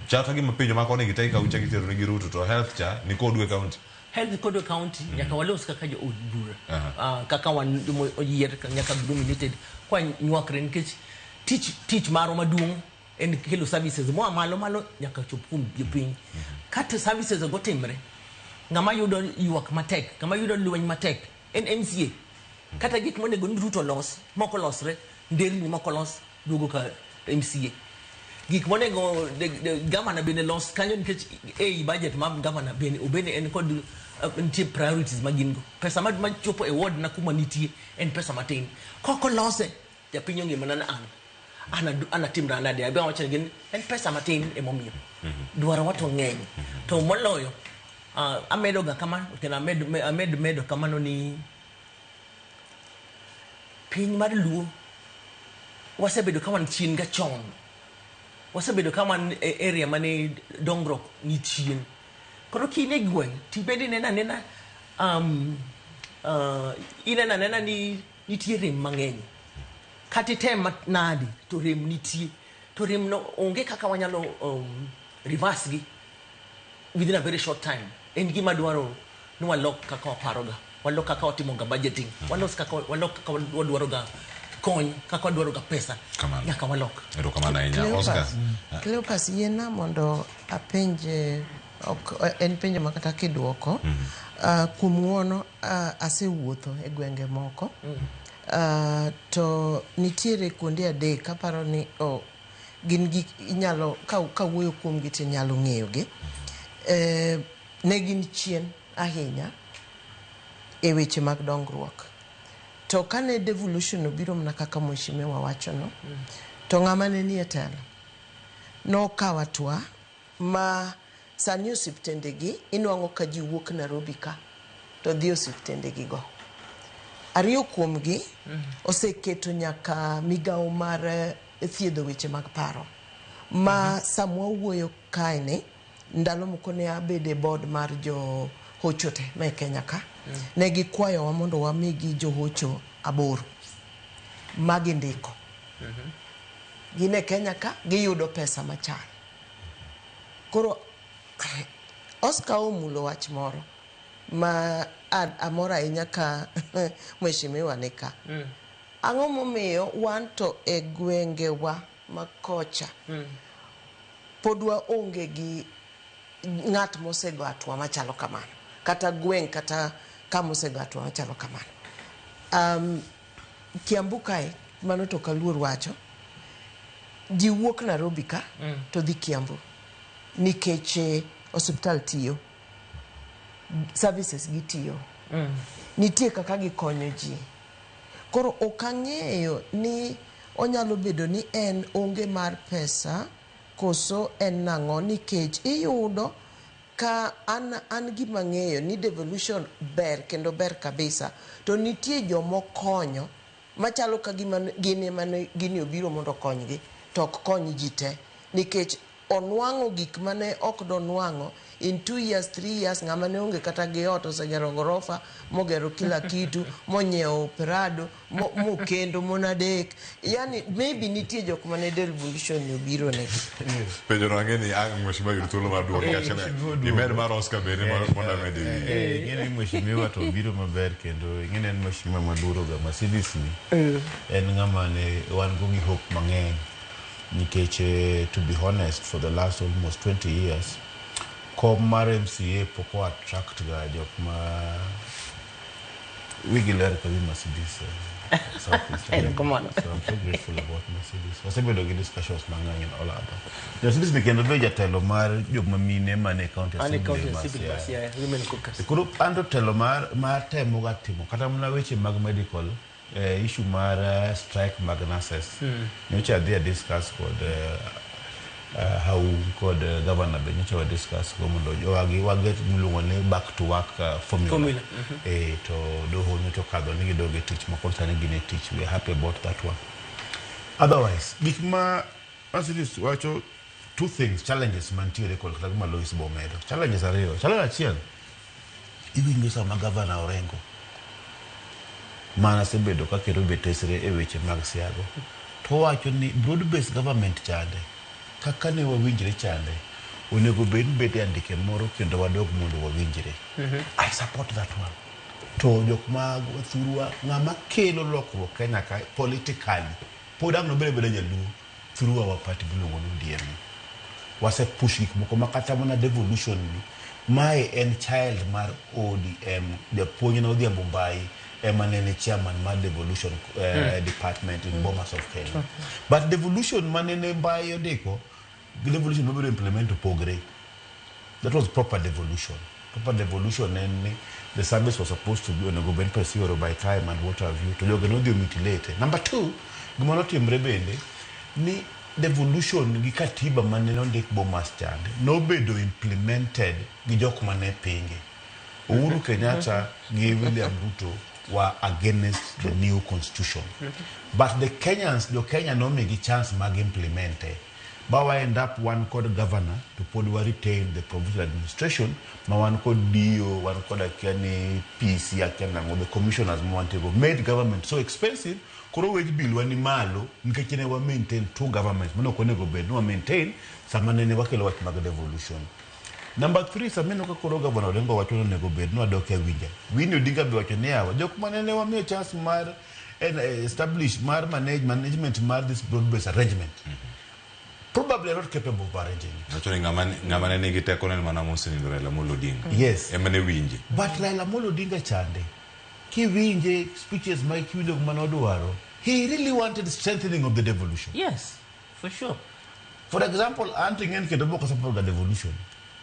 chal ka gima penjo ma koni gi te ikawo ichako itero negi Ruto to health cha ni kodu e kaunti. Health kodu e kaunti nyaka walos kaka jood bura. Kaka wan joma oyier nyaka nominated kwa nywakre nikech tich marwa maduong' en kelo services moa malo malo nyaka chop kuom jopiny. Kata services go timre, ng'ama yudo ywak matek, ng'ama yudo lweny matek en MCA. Kata gik monego ni Ruto los, moko losre, nderni moko los, duogo ka MCA. Gik monego gavana bende los kanyo nikech ei budget mar gavana bende obende en kod nitie priorities ma gin go. Pesa ma chopo e ward na kuma nitie en pesa matin. Kok olose, japiny ong'e mana ni an. An atimra nade, abe awacho ni gin en pesa matin emomiyo. Dwaro wa to ng'eny. To moloyo, amedo ga kama, kendo amed medo kamano ni piny mar Luo wasebedo ka wan chien ga chon. Wasebedo ka wan e area mane dongruok ni chien. Koro ka in e gweng', tibed ineno anena, ineno anena ni nitie rem mang'eny. Kata item nadi, to rem nitie. To rem no onge kaka wanyalo reverse gi within a very short time. En gima dwaro ni walok kaka waparoga. Walok kaka watimoga budgeting. Walos kaka, walok kaka wadwaro ga kony, kaka wadwaro ga pesa. Kamano. Nyaka walok. Erokamano ahinya. Oscar. Cleopas, yiena mondo apenj, ok en penjo ma kata kiduoko. Kuom ng'uono, asewuotho e gwenge moko. To nitiere kuonde adek aparo ni gin gik inyalo kawuoyo kuomgi to inyalo ng'eyogi. Ne gin chien ahinya e weche mag dongruok. To kane devolution obiro mana kaka mheshimiwa wachono, to ng'ama ne nie telo nokawo hatua ma sani osiptendegi inwang'o ka ji wuok Nairobi ka to dhi osiptendegi go. Ariyo kuomgi oseketo nyaka migawo mar thiedho weche mag paro ma samwa wuoyo kae ni ndalo moko ne abedo e board mar jo hocho te ma e Kenya ka. Ne gikwayowa mondo wamigi johocho 8 ma gindiko. Gin e Kenya ka giyudo pesa machal. Koro Oscar omulo wach moro ma amor ahinya ka mheshimiwa ni ka. Ang'o momiyo wan to e gwengewa ma kocha pod waonge gi ng'at mosego hatua machalo kamano, kata gweng' kata kama osego hatua machalo kamano. Kiambu kae, mano to ok aluor wacho, ji wuok Nairobi ka to dhi Kiambu nikech osiptal tiyo, services gitiyo, nitie kaka gikonyo ji. Koro ok ang'eyo ni onyalo bedo ni en onge mar pesa koso en nang'o, nikech iyudo ka an gima ang'eyo ni devolution ber kendo ber kabisa, to nitie jomokonyo machalo ka gima gin ema gini obiro mondo okonygi to ok kony ji te, nikech Onwang'o gik mane ok donwang'o in 2 years, 3 years. Ng'ama ne onge kata gi ot osegero gorofa, mogero kila kitu, monyiewo Prado, mokendo mon adek. Yani maybe nitie jok mane devolution ni obiro negi. Penjo no ang'e ni ang' mheshimiwa yud thuolo mar duoke Eh, achiel. mheshimiwa duogo. Imed mar Oscar bende mondo amed e wiye. Eh, ing'e ni mheshimiwa to obiro maber kendo ing'e ni en mheshimiwa maluoro ga Mercedes ni en ng'ama ne wan go gi hope mang'eny nikech to be honest, for the last almost 20 years kom mar MCA pok o attract ga jok ma wigi ler ka wi Mercedes, South East. Erokamano. So I'm so grateful about Mercedes. Wasebedo gi discussions mang'eny and all other. Mercedes ni kendo be jatelo mar joma mine mane county Ane assembly county ma assembly ma Siaya. Siaya, women caucus. Koro an to telo mar temo ga timo kata mana weche mag medical, issue mar strike mag nurses. Nyocha adhi a discuss kod how kod governor be nyocha wa discuss go mondo wagi waget miluongo ni back to work formula. Formula, To doho nyocha okadho ni gidog e tich ma koro sani gin e tich. We are happy about that one. Otherwise, gik ma Mercedes wacho, two things, challenges mantiere kod kata gima Lois bomedo. Challenges ariyo. Challenge achiel, iwinjo sama gavana Orengo mana sebedo ka kero be tesre e weche mag siago to wacho ni broad based government chande kaka ne wawinjre chande onego bed ni bede andike moro kendo wadog mondo wawinjre. I support that one. To jok ma thurwa ng'ama kelo lokruok Kenya ka politically pod ang' nobed abeda jaluo through our party miluongo ni ODM. Wase push gik moko ma kata mana devolution ni mae en child mar ODM. Japuonj na Odhiambo Mbai ema nene chairman mar devolution department in Bomas of Kenya. But devolution manene Mbai ondiko gi devolution mabiro implement opogre. That was proper devolution. Proper devolution en ni the service was supposed to be onego bed pesa ioro by time and what have you, to jogo nodhi omutilate. Number two, gima notimre bende ni devolution gi katiba mane nondik Bomas chande nobedo implemented gi jok mane pinge. Uhuru Kenyatta gi William Ruto were against the new constitution. But the Kenyans, jo Kenya nomigi chance mag implemente. Ba wa end up wan kod governor to pod wa retain the provincial administration ma wan kod DO, wan kod akia ni PC, akia nang'o, the commissioners ma wantiego made government so expensive. Koro wage bill wa ni malo nikech ne wa maintain two governments mane ok onego bed ni wa maintain sama nene wakelo wach mag devolution. Number three, sama ineno ka koro Governor Orengo wacho ni onego bed ni wadok e winja. Winnie Odinga be wacho ni yawa, jok manene wamiyo chance mar establish mar management mar this broad based arrangement probably are not capable of arranging it. Wacho ni ng'ama ne nigi teko ne en mana mosenindo Raila Amolo Odinga. Yes. Ema ne winje. But Raila Amolo Odinga chande, kiwinje speeches ma kiwinjo gima nodwaro, he really wanted strengthening of the devolution. Yes, for sure. For example, an to ing'eni kendo bok support ga devolution.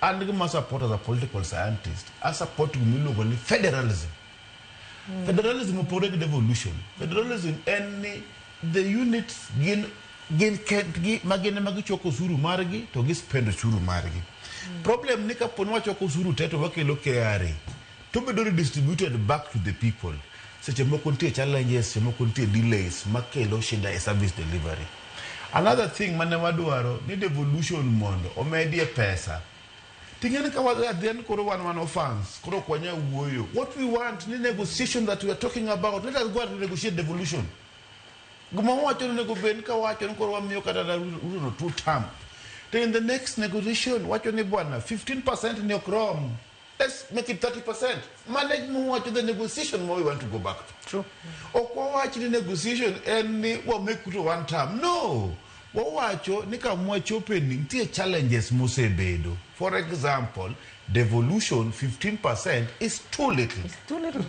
An gima support as a political scientist, I support gima iluongo ni federalism. Federalism opogore gi devolution. Federalism en ni the units gin kendgi ma gin ema gichoko osuru margi to gispend osuru margi. Problem ni kapo ni wachoko osuru te to wakelo KRA to bedo redistributed back to the people. Seche moko nitie challenges, seche moko nitie delays makelo shida e service delivery. Another thing mane wadwaro ni devolution mondo omedie pesa. Ting'eni ka wadhi adhiya ni koro wan orphans, koro ok wanyal wuoyo. What we want ni negotiation that we are talking about, let us go and negotiate devolution. Gima wawacho ni onego bed ni ka wacho ni koro wamiyo kata Ruto no two term. To in the next negotiation wacho ni bwana 15% ni ok rom. Let's make it 30%. Manage muwacho the negotiation ma we want to go back to. True. Ok wawach ni negotiation en ni wa make Ruto one term. No. Wawacho ni kama wachope ni nitie challenges mosebedo. For example, devolution 15% is too little. It's too little.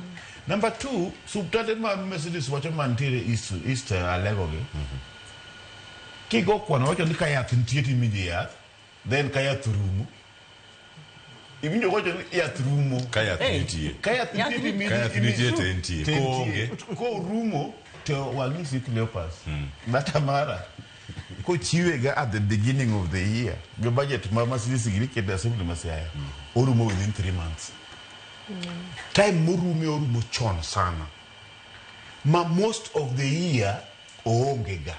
Number two, subtante ma Mercedes wacho mantiere East Alego gi. Kigo kwano wacho ni ka yath nitie timi ji yath, then ka yath rumo. Iwinjo wacho ni yath rumo. Ka yath Hey. nitie. Ka yath nitie timi Ka yath nitie to entie. to Koonge. entie. Korumo to wang'isi Cleopas. Data mara kochiwe ga at the beginning of the year gi budget ma Mercedes gini keto e assembly ma Siaya orumo within 3 months. Time morume orumo chon sana ma most of the year oonge ga.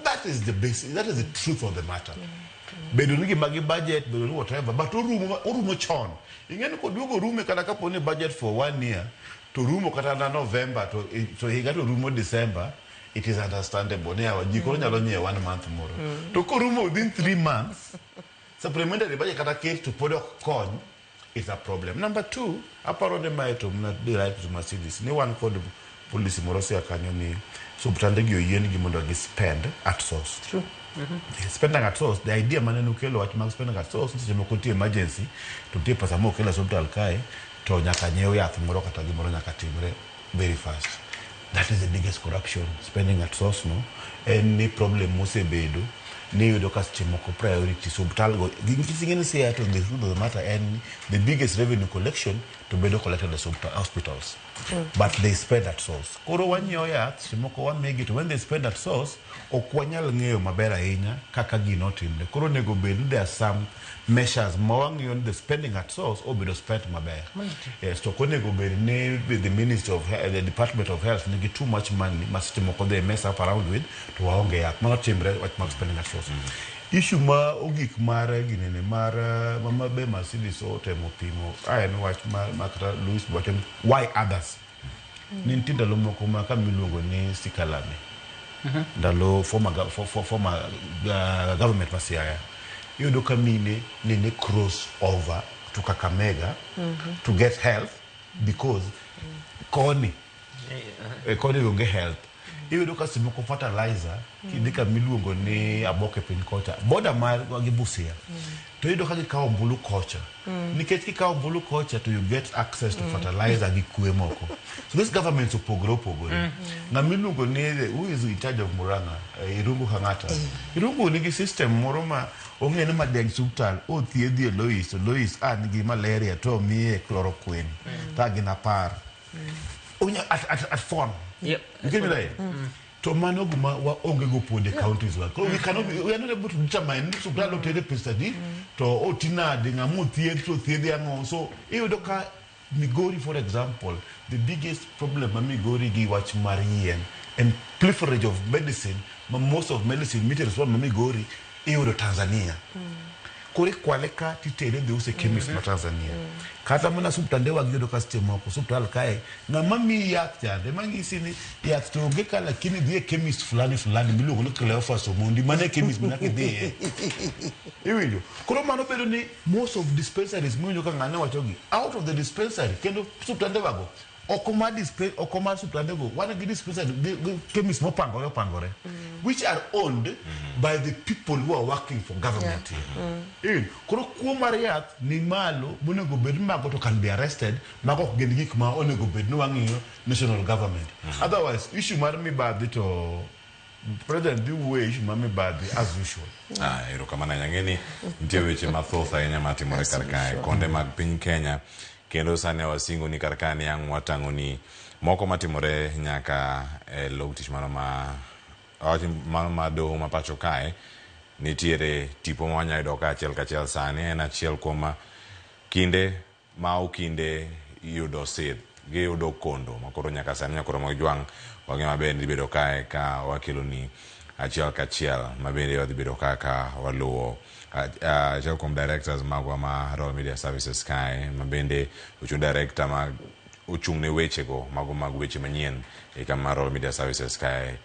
That is the basic, that is the truth of the matter. Bedo ni gima gi budget, bedo ni whatever, but orumo orumo chon. Ing'e ni koduogo orume kata kapo ni budget for one year to rumo kata na November to higa to rumo December, it is understandable ni yawa ji koro nyalo nyiewo one month moro. To korumo within 3 months, supplementary budget kata ket to pod ok kony, is a problem. Number two, aparo ni mae to mna dhi right to Mercedes ni wan kod policy moro sia kanyo ni osiptande gi oyiengi mondo gi spend at source. True. Spending at source, the idea mane nukelo wach mag spending at source, seche moko nitie emergency to nitie pesa mokel e osiptal kae to nyaka nyiew yath moro kata gimoro nyaka timre very fast. That is the biggest corruption, spending at source no. En ni problem mosebedo ni iyudo ka seche moko priority osiptal go nikech ing'e ni Siaya to the truth of the matter en ni the biggest revenue collection to bedo collected e hospitals, but they spend at source. Koro wanyiewo yath seche moko wamigi, to when they spend at source ok wanyal ng'eyo maber ahinya kaka gino otimre. Koro onego bed ni there are some measures ma wang'iyo ni the spending at source obedo spent maber. Yes, to ok onego bed ni the ministry of He- the Department of Health nigi too much money ma seche moko they mess up around with to waonge yath. Mano timre wach mag spending at source. Issue ma ogik mar ginene mar ma be Mercedes otemo pimo a en wach ma kata Louis wacho ni why others. Ne nitie ndalo moko ma kama iluongo ni Sikalame, ndalo former government ma Siaya, iyudo ka mine nene cross over to Kakamega to get health because koni koni onge health. Iyudo ka seche moko fertilizer kidhi kama iluongo ni Aboke piny kocha, border mar gi Busia, to iyudo ka gikawo ombulu kocha nikech kikawo ombulu kocha to you get access to fertilizer gi kwe moko. So these governments opogore opogore. Ng'ama iluongo ni who is in charge of Murang'a, Irungu Kang'ata, Irungu nigi system moro ma ong'e ni madeng suptal othiedhi e Lois to Lois a nigi malaria to omiye chloroquine ta gin 10 at phone. You get me there? To mano gima waonge go pod e counties wa. Koro we cannot be, we are not able to determine ni suptal otere pesa di to oti nade, ng'ama othiedh to othiedhi ang'o. So iyudo ka Migori, for example, the biggest problem ma Migori gi wach mar yien and pilferage of medicine, ma most of medicine mitero e ma Migori iyudo Tanzania. Koro ikwale ka titere dhi use chemist ma Tanzania. Kata mana suptande wa giyudo ka seche moko suptal kae ng'ama miyi yath chande mang'isi ni yath to onge ka, lakini dhi e chemist fulani fulani miluongo ni Cleophas Omondi, mano e chemist ma nyaka idhiye. Iwinjo? Koro mano bedo ni most of dispensaries miwinjo ka ng'ane wacho gi out of the dispensary kendo suptande wago oko mar oko mar suptande go wan gi dispensary gi chemist mopangore opangore which are owned by the people who are working for government here. Iwinjo? Koro kuo mar yath ni malo monego bed ni mago to can be arrested. Mago ok gin gik ma onego bed ni wang'iyo national government. Otherwise issue mar mibadhi to president dhi wuoyo e issue mar mibadhi as usual. Ah, erokamano ahinya. Ang'e ni nitie weche mathoth ahinya matimore kar kae konde mag piny Kenya kendo sani wasingo ni kar kae ni ang' watang'o ni moko matimore nyaka e log tich mano ma awach mano ma doho ma pacho kae. Nitiere tipo ma wanyalo yudo ka achiel kachiel sani en achiel kuom kinde ma okinde yudo sith giyudo kondo makoro nyaka sani nyakoro mag jwang' wang'e maber ni dhi bedo kae ka wakeloni achiel kachiel mabende wadhi bedo kaka waluwo achiel kuom directors magwa ma Royal Media Services kae mabende ochung' director ma ochung' ne wechego mago mag weche manyien e kama Royal Media Services kae,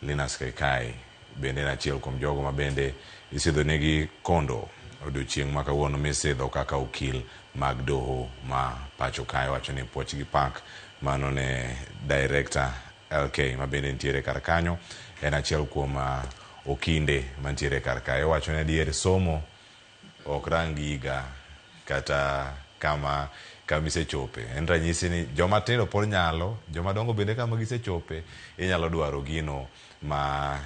Linus Kaikai, bende en achiel kuom jogo ma bende isidho negi kondo odiochieng' ma kawuono misidho kaka okil mag doho ma pacho kae. Wacho ni puoch gi pak mano ne director LK ma bende nitiere kar kanyo, en achiel kuom okinde mantiere kar kae. Owacho ni adier somo ok rang higa kata kama isechope. En ranyisi ni joma tindo pod nyalo, joma dongo bende kama gisechope inyalo dwaro gino ma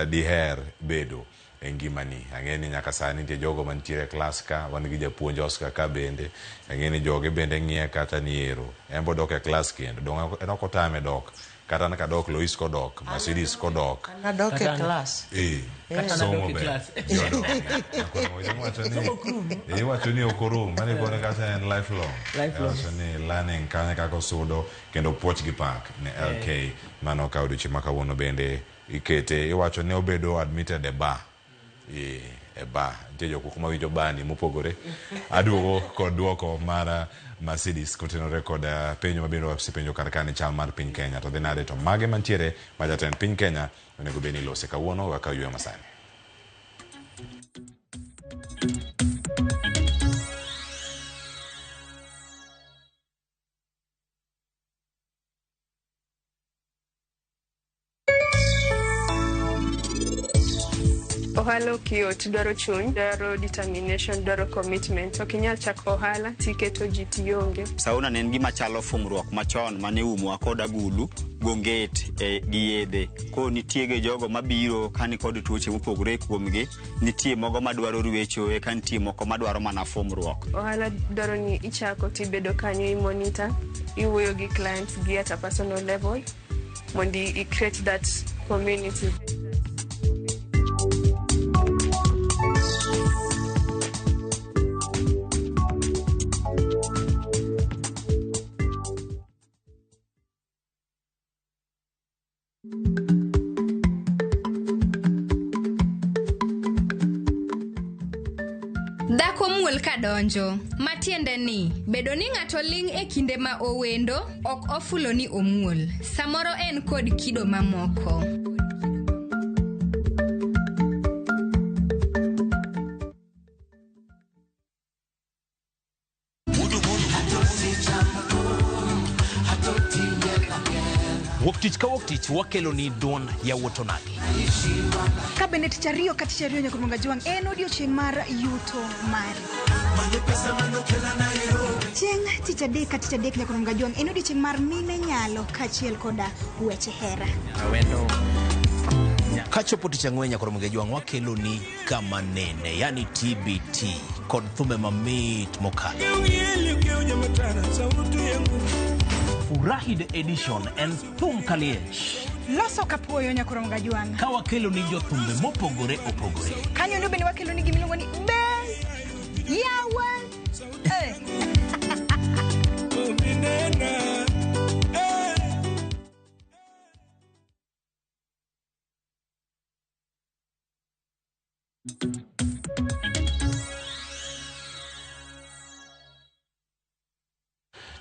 diher bedo e ngimani. Ang'e ni nyaka sani nitie jogo mantiere e klas ka, wan gi japuonj Oscar ka bende, ang'e ni joge bende ng'iye kata ni ero, en bo dok e klas kendo, dong en ok otame dok, kata an kadok, Lois kodok, Mercedes kodok. An adok e klas. Kata an Somo adok e ber. klas. Jodongo. Iwacho ni ok orum, mano ikone kata en lifelong. Lifelong. Iwacho ni learning kanyo kaka osudo kendo puoch gi pak ne LK mano ka odiochieng' ma kawuono bende ikete iwacho ni obedo admitted e bar. e ba. Nitie jok moko mawinjo bani mopogore. Aduogo kod duoko mar Mercedes kotenore kod penjo mabende wasepenjo kar ka ni chal mar piny Kenya to dhi nade to mage mantiere ma jatend piny Kenya onego bed ni lose kawuono wakaw yweyo masani. Ohala ok yot, dwaro chuny, dwaro determination, dwaro commitment. Ok inyal chako ohala tiketo ji tionge. Sauna ne en gima chalo fungruok machon mane iumowa kod agulu gonget gi yedhe. Koro nitie gi jogo mabiro ka nikod tuoche mopogore kuomgi, nitie mogo madwaro rwecho eka nitie moko madwaro mana fumruok. Ohala dwaro ni ichako tibedo kanyo i monitor, iwuoyo gi clients gi at a personal level mondo i create that community. Dhako muol kadonjo, matiende ni bedo ni ng'ato ling' e kinde ma owendo ok ofulo ni omuol. Samoro en kod kido mamoko. Wuok tich ka wuok tich wakelo ni duond yawuot onagi. Ka bende tich ariyo ka tich ariyo nyaka Jwang' en odiochieng' mar yuto mari. Chieng' tich adek ka tich adek nyaka Jwang' en odiochieng' mar mine nyalo kaachiel koda weche hera. Kachopo tich ang'wen nyaka Jwang' wakelo ni kama nene, yani TBT kod thumbe mamit mokalo. Furahi the edition en thum kaliech. Loso kapuoyo nyaka Jwang'. Ka wakelo ni jothumbe mopogore opogore. Kanyo ndo bende wakelo ni gimiluongo ni be yawa.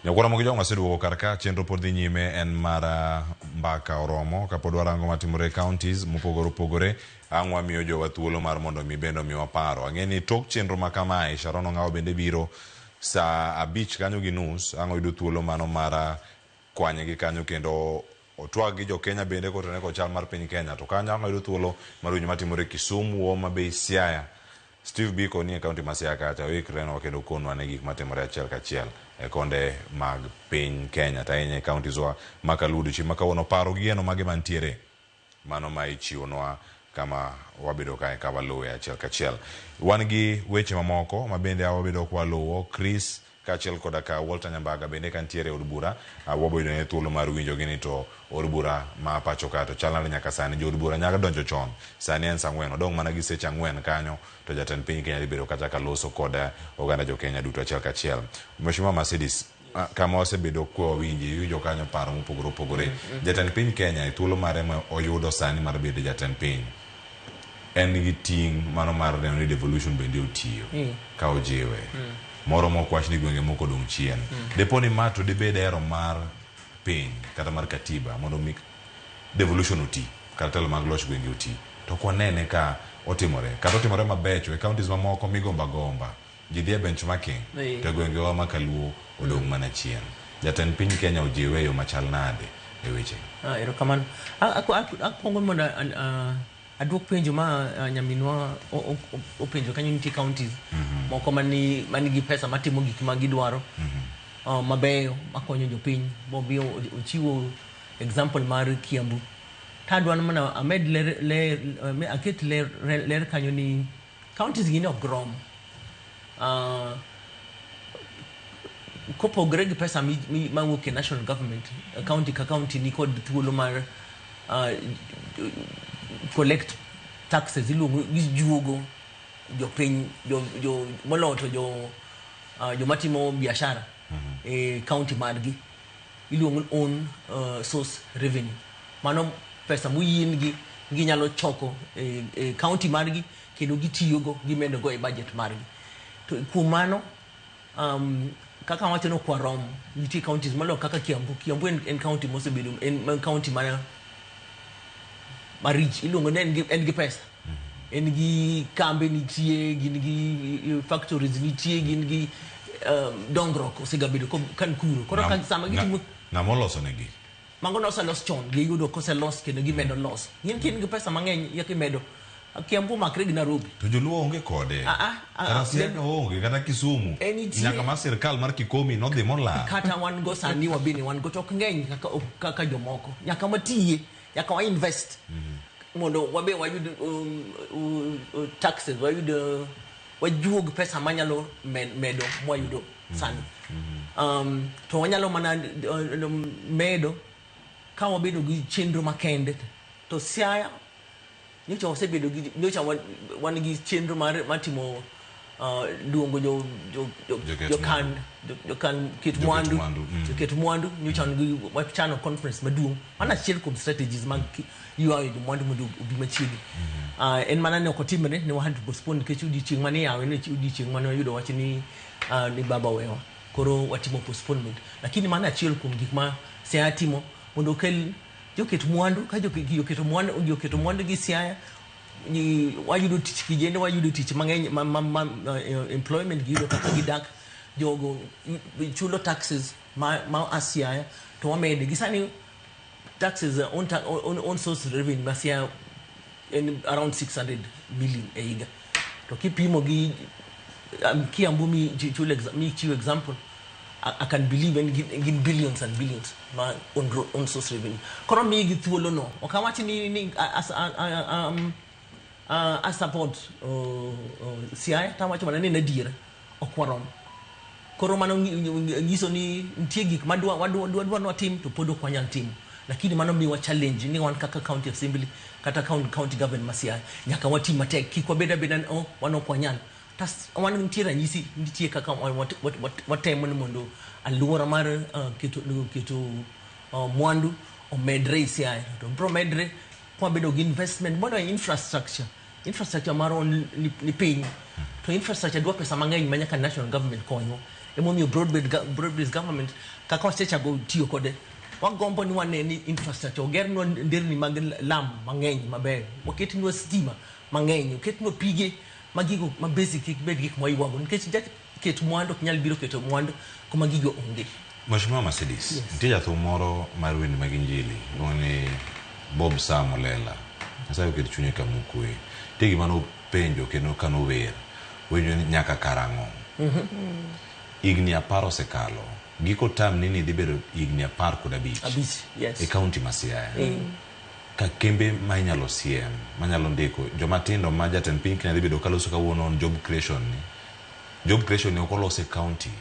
Nyakwara mogi jong'o aseduogo kar ka chenro pod dhi nyime en mar mbaka oromo kapod warango matimore e counties mopogore opogore ang' wamiyo jowa thuolo mar mondo mi bende omiwa paro. Ang'e ni tok chenro ma kamae Sharon Ong'awo bende biro saa 5:30 kanyo ang' oyudo thuolo mano mar kwanye gi kanyo kendo otwag gi jo Kenya bende kotenore kod chal mar piny Kenya to kanyo ang' oyudo thuolo mar winjo matimore Kisumu, Homa Bay, Siaya. Steve Biko nie county ma Siaya kacha oikre nwa kendo konwa ne gik matimore achiel kachiel e konde mag piny Kenya to ahinya e counties wa ma Kaluo chieng' ma kawuono paro gi geno mage mantiere mano ma ichiwonwa kama wabedo kae ka waluwe achiel kachiel. Wan gi weche mamoko ma bende wabedo ka waluwo Chris kaachiel koda ka Walter Nyambaga bende kantiere e od bura wabedo ne thuolo mar winjo gi ni to od bura ma pacho ka to chal nade nyaka sani jo od bura nyaka donjo chon sani en saa 4 odong' mana gi seche 4 kanyo to jatend piny Kenya dhi bedo kacha ka loso kod oganda jo Kenya duto achiel kachiel. Mheshimiwa Mercedes, kama wasebedo kwa wawinji iwinjo kanyo paro mopogore opogore. Jatend piny Kenya e thuolo mare ma oyudo sani mar bedo jatend piny en gi ting' mano mar neno ni devolution bende otiyo ka ojiwe. Moro mok wach ni gwenge moko odong' chien. Depo ni ma to dibed hero mar piny kata mar katiba mondo mi devolution oti kata telo mag loch gwenge oti to ok wanene ka otimore kata otimore mabecho e counties mamoko migomba gomba ji dhi e benchmarking to gwengewa ma Kaluo odong' mana chien. Jatend piny Kenya ojiwe e yo machal nade e weche? Erokamano. Akwongo mondo aduok penjo ma nyaminwa openjo kanyo nitie counties moko manigi pesa matimo gik ma gidwaro mabeyo makonyo jopiny mobiyo ochiwo example mar Kiambu. Tadwaro mana amed ler aket ler kanyo ni counties gi ne ok rom. Kopogore gi pesa mawuok e national government, county ka county ni kod thuolo mar collect taxes iluongo gijuogo jopiny jo moloyo to joma timo biashara e county margi iluongo ni own source revenue. Mano pesa moyiengi ginyalo choko e, e county margi kendo gitiyogo gimedogo e budget margi. To kuom mano kaka wacho ni ok warom, nitie counties maloyo kaka Kiambu. Kiambu en county mosebedo en county ma marich iluongo ni en gi pesa, en gi kambe nitie, gin gi factories nitie, gin gi dongruok osegabedo kan kuro. Koro ka sama gitimo ng'ama oloso negi mago noselos chon, giyudo koselos kendo gimedo los. Gin kin gi pesa mang'eny yaka imedo. Kiambu omakre gi Nairobi. To joluo onge kode. Kata Siaya onge, kata Kisumu. Nyaka ma sirkal mar Kikomi nodhi molal. Kata wan go sani wabende wan go to ok ng'eny kaka jomoko. Nyaka watiye, nyaka wa invest. Mondo wabe wayud taxes, wayud wajuog pesa manyalo medo mwayudo sani. To wanyalo mana medo ka wabedo gi chenro makende. To Siaya nyocha wasebedo gi nyocha wan gi chenro mar timo luongo jokan ket mwandu, joket mwandu. Nyocha wan gi wachano conference maduong'. Mano achiel kuom strategies mag ywayo jomwandu mondo obi machiegni. En mana ne ok otimre, ne wa had to postpone nikech odiochieng' mane iyawe ne odiochieng' mane wayudo wach ni baba owewa. Koro watimo postponement. Lakini mano achiel kuom gik ma Siaya timo mondo okel joket mwandu. Ka joketo mwandu gi Siaya, wayudo tich kijende, wayudo tich mang'eny employment giyudo kaka gidak, jogo chulo taxes ma a Siaya to wamede gi sani taxes on source revenue ma Siaya en around 600 million e higa. To kipimo gi Kiambu mi chiwo example, I can believe in billions and billions ma on source revenue. Koro miyi gi thuolo no. Ok awach ni a support Siaya, to awacho mana ni en adiera ok warom. Koro mano nyiso ni nitie gik ma dwa watim to pod ok wanyal timo. Lakini mano miwa challenge ni wan kaka county assembly kata county government ma Siaya nyaka watim matek, kik wabed abeda ni wan ok wanyal. Tas wan nitie ranyisi, nitie kaka watemo ni mondo alwora mar keto mwandu omedre e Siaya. To biro medre kwabedo gi investment mondo infrastructure marwa ni piny. To infrastructure dwa pesa mang'eny ma nyaka national government konywa. Emomiyo broad-based government kaka wasechako tiyo kode, wagombo ni wane ni infrastructure ogernwa nderni mag lam mang'eny maber, waketnwa stima mang'eny, oketnwa pige ma gigo ma basic kik bed gik mwaywago, nikech ket mwandu ok nyal biro keto mwandu kuma gigo onge. Mheshimiwa Mercedes, nitie jathum moro mar wende mag injili iluongo ni Bob Sam Olela. Nyasaye oket chunye kama okwe. Nitie gima nopenjo kendo kanower, openjo ni nyaka karang'o? Higni 10 osekalo. Giko term ni dhi bedo higni 15. Yes. E county ma Siaya. Ka kembe ma inyalo siem, manyalo ndiko joma tindo ma jatend piny Kenya dhi bedo kaloso kawuono on job creation ni. Job creation ni ok olos e county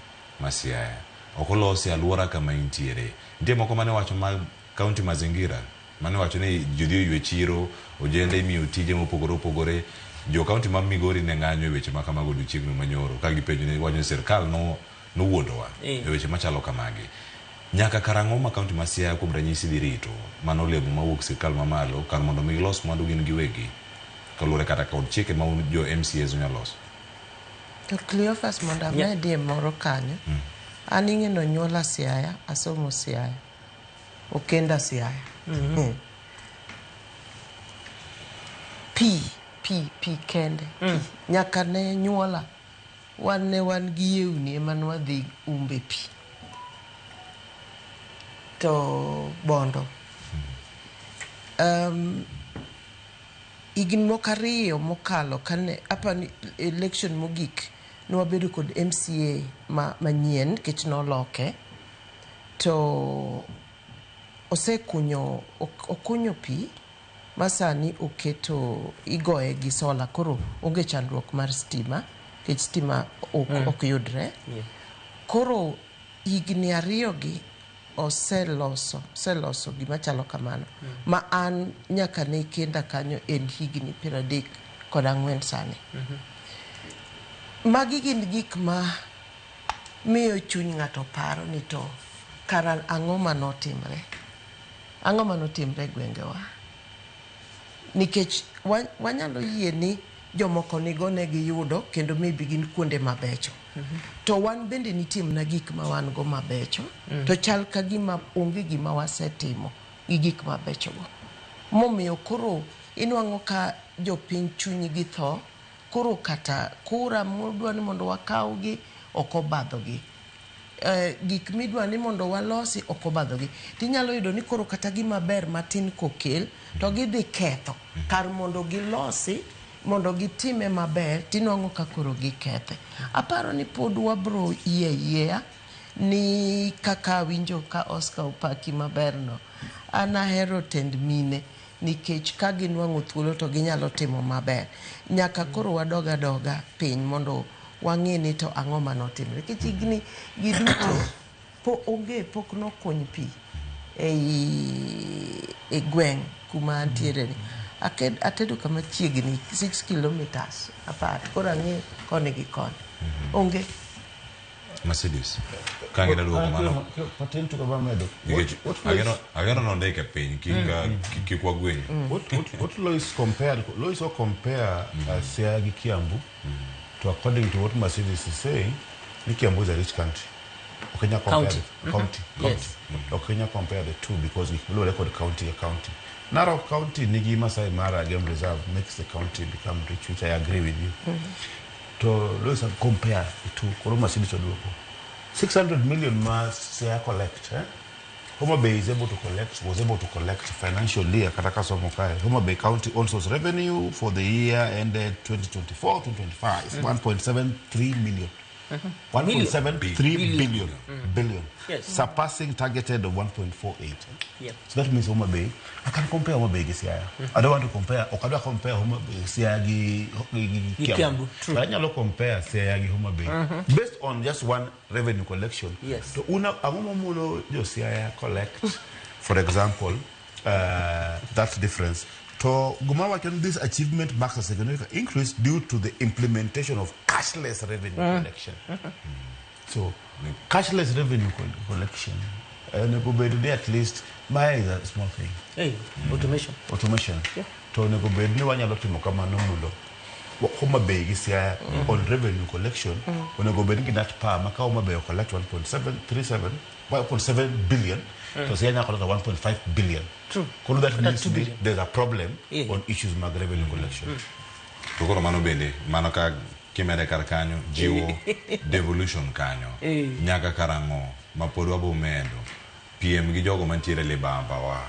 ma Siaya. Ok olos e alwora kama intiere. Nitie moko mane wacho ma county mazingira, mane wacho ni ji dhi oywe chiro, ojende imiyo tije mopogore opogore. Jo county ma Migori ne ng'anyo e weche ma kamago odiochieng'no manyoro ka gipenjo ni wacho ni sirkal nowuondowa e weche machalo kamagi. Nyaka karang'o ma county ma Siaya kuom ranyisi dhi rito mano olemo mawuok sirkal mamalo kar mondo mi gilos mwandu gin giwegi kaluwore kata kod chike ma un jo MCAs unyalo loso? To Cleophas, mondo amedie moro kanyo. An ing'e nonyuola Siaya, asomo Siaya, okenda Siaya. Pi kende. Nyaka ne nyuola, wan ne wan gi yewni ema ne wadhi umbe pi. To bondo. Higni moko 2 mokalo kane apani election mogik ne wabedo kod MCA manyien nikech noloke, to osekunyo okunyo pi ma sani oketo igoye gi sola, koro onge chandruok mar stima nikech stima ok yudre. Koro higni 2 gi oseloso gima chalo kamano. Ma an nyaka ne kenda kanyo en higni 34 sani. Magi gin gik ma miyo chuny ng'ato paro ni to kara ang'o manotimre? Ang'o manotimre e gwengewa? Nikech wanyalo yie ni jomoko nigo ne giyudo kendo maybe gin kuonde mabecho. To wan bende nitie mana gik ma wan go mabecho, to chal ka gima onge gima wasetimo gi gik mabecho go. Momiyo koro inwang'o ka jopiny chunygi tho, koro kata kura modwa ni mondo wakawgi ok obadhogi. Gik midwa ni mondo walosi ok obadhogi. Tinyalo yudo ni koro kata gima ber matin kokel to gidhi ketho. Kar mondo gilosi, mondo gitime maber, tinwang'o ka koro gikethe. Aparo ni pod wabro yie yiea ni kaka awinjo ka Oscar opaki maber no. An ahero tend mine nikech ka ginwang'o thuolo to ginyalo timo maber. Nyaka koro wadog adoga piny mondo wang'e ni to ang'o manotimre. Nikech higni gi duto onge pok nokuny pi e gweng' kuma antiere ni. Atedo kama chiegni 6 kilometers apart. Koro ang'e koni gi koni. Onge. Mercedes. Ka ng'ina duoko mano. Matin to kaba medo. Ageno nondike piny kik wagweny. What Lois compared, Lois will compare Siaya gi Kiambu to according to what Mercedes is saying, ni Kiambu is a rich country. Ok inyal compare County. the county. Yes. Ok inyal compare the two because gik luwore kod county ka county. Narok County nigi Masai Mara Game Reserve makes the county become rich, which I agree with you. To Lois compare the two, koro Mercedes oduoko. 600 million ma Siaya collect, eh? Homa Bay is able to collect, was able to collect financially, kata kasomo kae. Homa Bay County own source revenue for the year ended 2024-2025, 1.73 million. 1.73 billion. Billion. Yes. Surpassing targeted of 1.48. Yeah. So that means Homa Bay, I can compare Homa Bay gi Siaya. I don't want to compare, ok adwa compare Homa Bay, Siaya gi Kiambu. True. But anyalo compare Siaya gi Homa Bay. Based on just one revenue collection. Yes. To una, ang'o momono jo Siaya collect, for example, that difference. To gima wacho ni this achievement marks a significant increase due to the implementation of cashless revenue collection. So, cashless revenue collection, onego bed ni at least, mae is a small thing. Hey, automation. Automation. Yeah. To onego bed ni wanyalo timo kamano mondo Homa Bay gi Siaya on revenue collection, onego bed ni gin at par ma ka Homa Bay collect 1.737, 1.7 billion, to Siaya nyalo collect 1.5 billion. True. Koro that Kata means 2 billion. there's a problem Yeah. on issues mag revenue collection. To koro mano bende, mano ka kimede kar kanyo, jiwo devolution kanyo. Nyaka karang'o ma pod wabo medo piem gi jogo mantiere libamba wa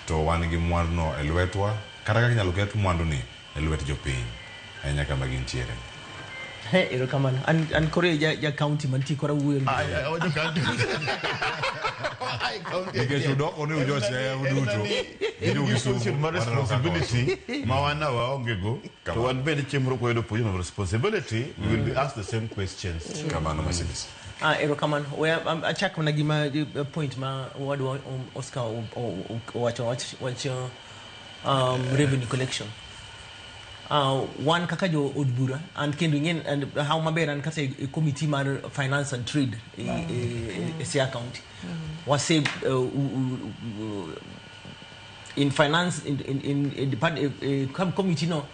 to wan gi mwandu e lwetwa kata kaka inyalo ket mwandu ni e lwet jopiny ahinya kama gintiere. He, erokamano. An koro ja county mantie koro awuoyo. Nikech udoko ni ujo Siaya uduto gi jo Kisumu, mar waneno kaka responsibility ma wan waonge go to wan bende chieng' moro kwayudo position of responsibility we will be asked the same questions. Kamano Mercedes. Erokamano. We achak mana gima point ma owadwa Oscar owacho wach revenue collection. Wan kaka jo od bura and kendo ing'e and how maber an kata e committee mar finance and trade e Siaya County. Wase in finance in department committee no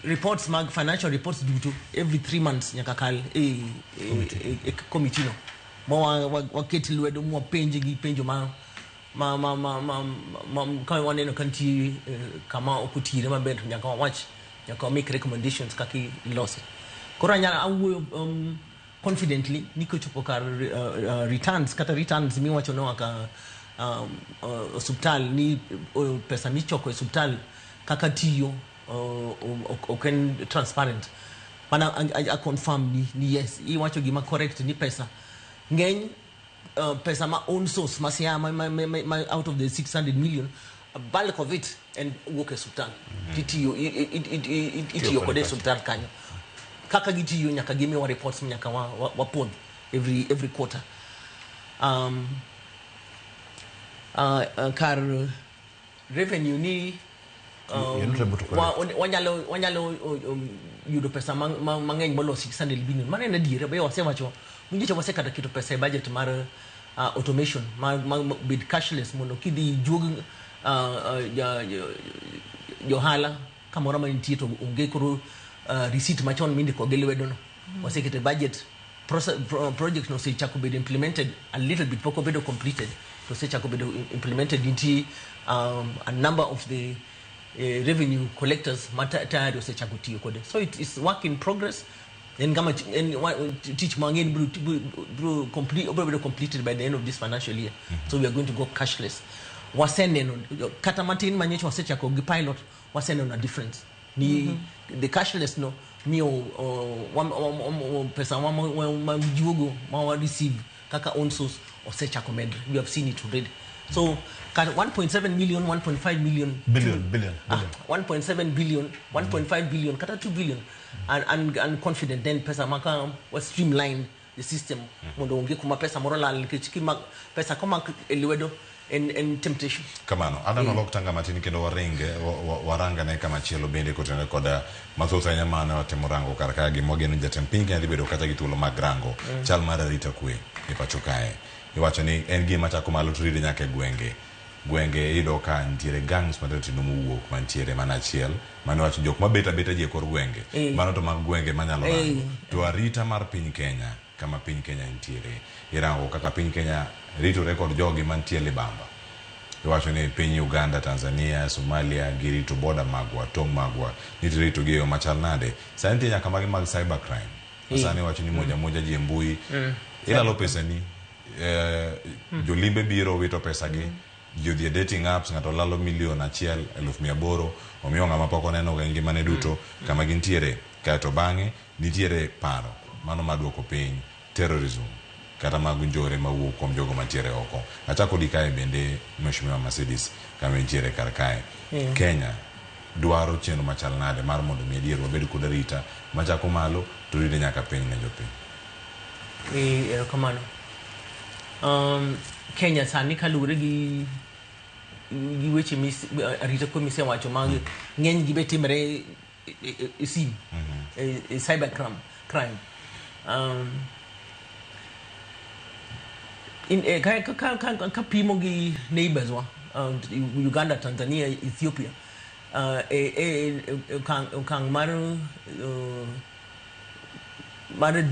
reports mag financial reports duto every 3 months nyaka kal e committee no. Ma waket lwedo mwapenje gi penjo ma ka waneno ka nitie kama ok otire maber to nyaka wawach, nyaka make recommendations kaka ilose. Koro anyalo awuoyo confidently ni kochopo kar returns kata returns miwacho no ka osuptal ni pesa michoko e osuptal kaka tiyo ok en transparent. Mana I confirm ni yes, iwacho gima correct ni pesa ng'eny pesa ma own source ma Siaya ma out of the 600 million, a bulk of it en wuok e osuptal. Titiyo itiyo kode e osuptal kanyo. Kaka gitiyo nyaka gimiwa reports nyaka wapodh every quarter. Kar revenue ni You're not able to collect. Wanyalo yudo pesa mang'eny moloyo 600 billion. Mano en adier, be wasewacho winjo wasekata keto pesa e budget mar automation ma bed cashless mondo kidhi juog Johala kamoro mantie to onge koro receipt machon mindiko gi lwedo no. Wasekete budget project no osechako bedo implemented a little bit, pok obedo completed, to osechako bedo implemented. Nitie a number of the revenue collectors ma tayari osechako tiyo kode, so it is work in progress. En kama en tich mang'eny bro complete, obro bedo completed by the end of this financial year. So we are going to go cashless. Waseneno kata matin manyocha wasechako gi pilot, waseneno a difference ni the cashless no miyo pesa ma juogo ma wa receive kaka own source osechako medre. We have seen it already. So kata 1.7 million, 1.5 million, Billion, billion, ah, 1.7 billion, 1.5 billion, kata 2 billion, and confident then pesa maka wa streamline the system mondo onge kuma pesa moro lal, nikech kima pesa komak e lwedo en temptation. Kamano adwa lok tanga matin kendo waringe warangane kamachielo bende kotenore koda mathoth ahinya mane watemo rango kar kae. Gima wageno, jatend piny Kenya dhi bedo kata gi thuolo mag rango chal mar arita kwe e pacho kae. Iwacho ni en gima chako malo to ride nyaka e gwenge gwenge. Iyudo ka nitiere gangs matindo tindo mowuok mantiere mana achiel mane wacho jok mabet abeta ji e kor gwenge. Mano to mag gwenge manyalo rango to arita mar piny Kenya, kama piny Kenya nitiere, irango kaka piny Kenya ritore kod jogi mantie libamba. Iwacho ni piny Uganda, Tanzania, Somalia girito boda magwa, tong' magwa, nitiere ritogi e yo machal nade? Sani nitie nyaka magi mag cyber crime. Sani iwacho ni moja moja ji e mbui, ilalo pesani, jolimbe biro wito pesagi, ji odhi e dating apps, ng'ato lalo 1,800,000, omiyo ng'ama pok oneno ga e ngimane duto kama gintiere. Kaeto bang'e nitiere paro mano mar duoko piny terrorism kata mag njore mawuok kuom jogo mantiere oko. Achako di kae bende, Mheshimiwa Mercedes, kama intiere kar kae. Kenya dwaro chenro machal nade mar mondo mi adier wabed kod arita machako malo to rite nyaka piny ne jopiny? Erokamano. Kenya sani, kaluwore gi weche arita kwe misewacho mag ng'eny gi be timre e sim, e cyber crime. In, eh, ka, ka, ka, ka, ka pimo gi neighbors wa, Uganda, Tanzania, Ethiopia, e okang' mar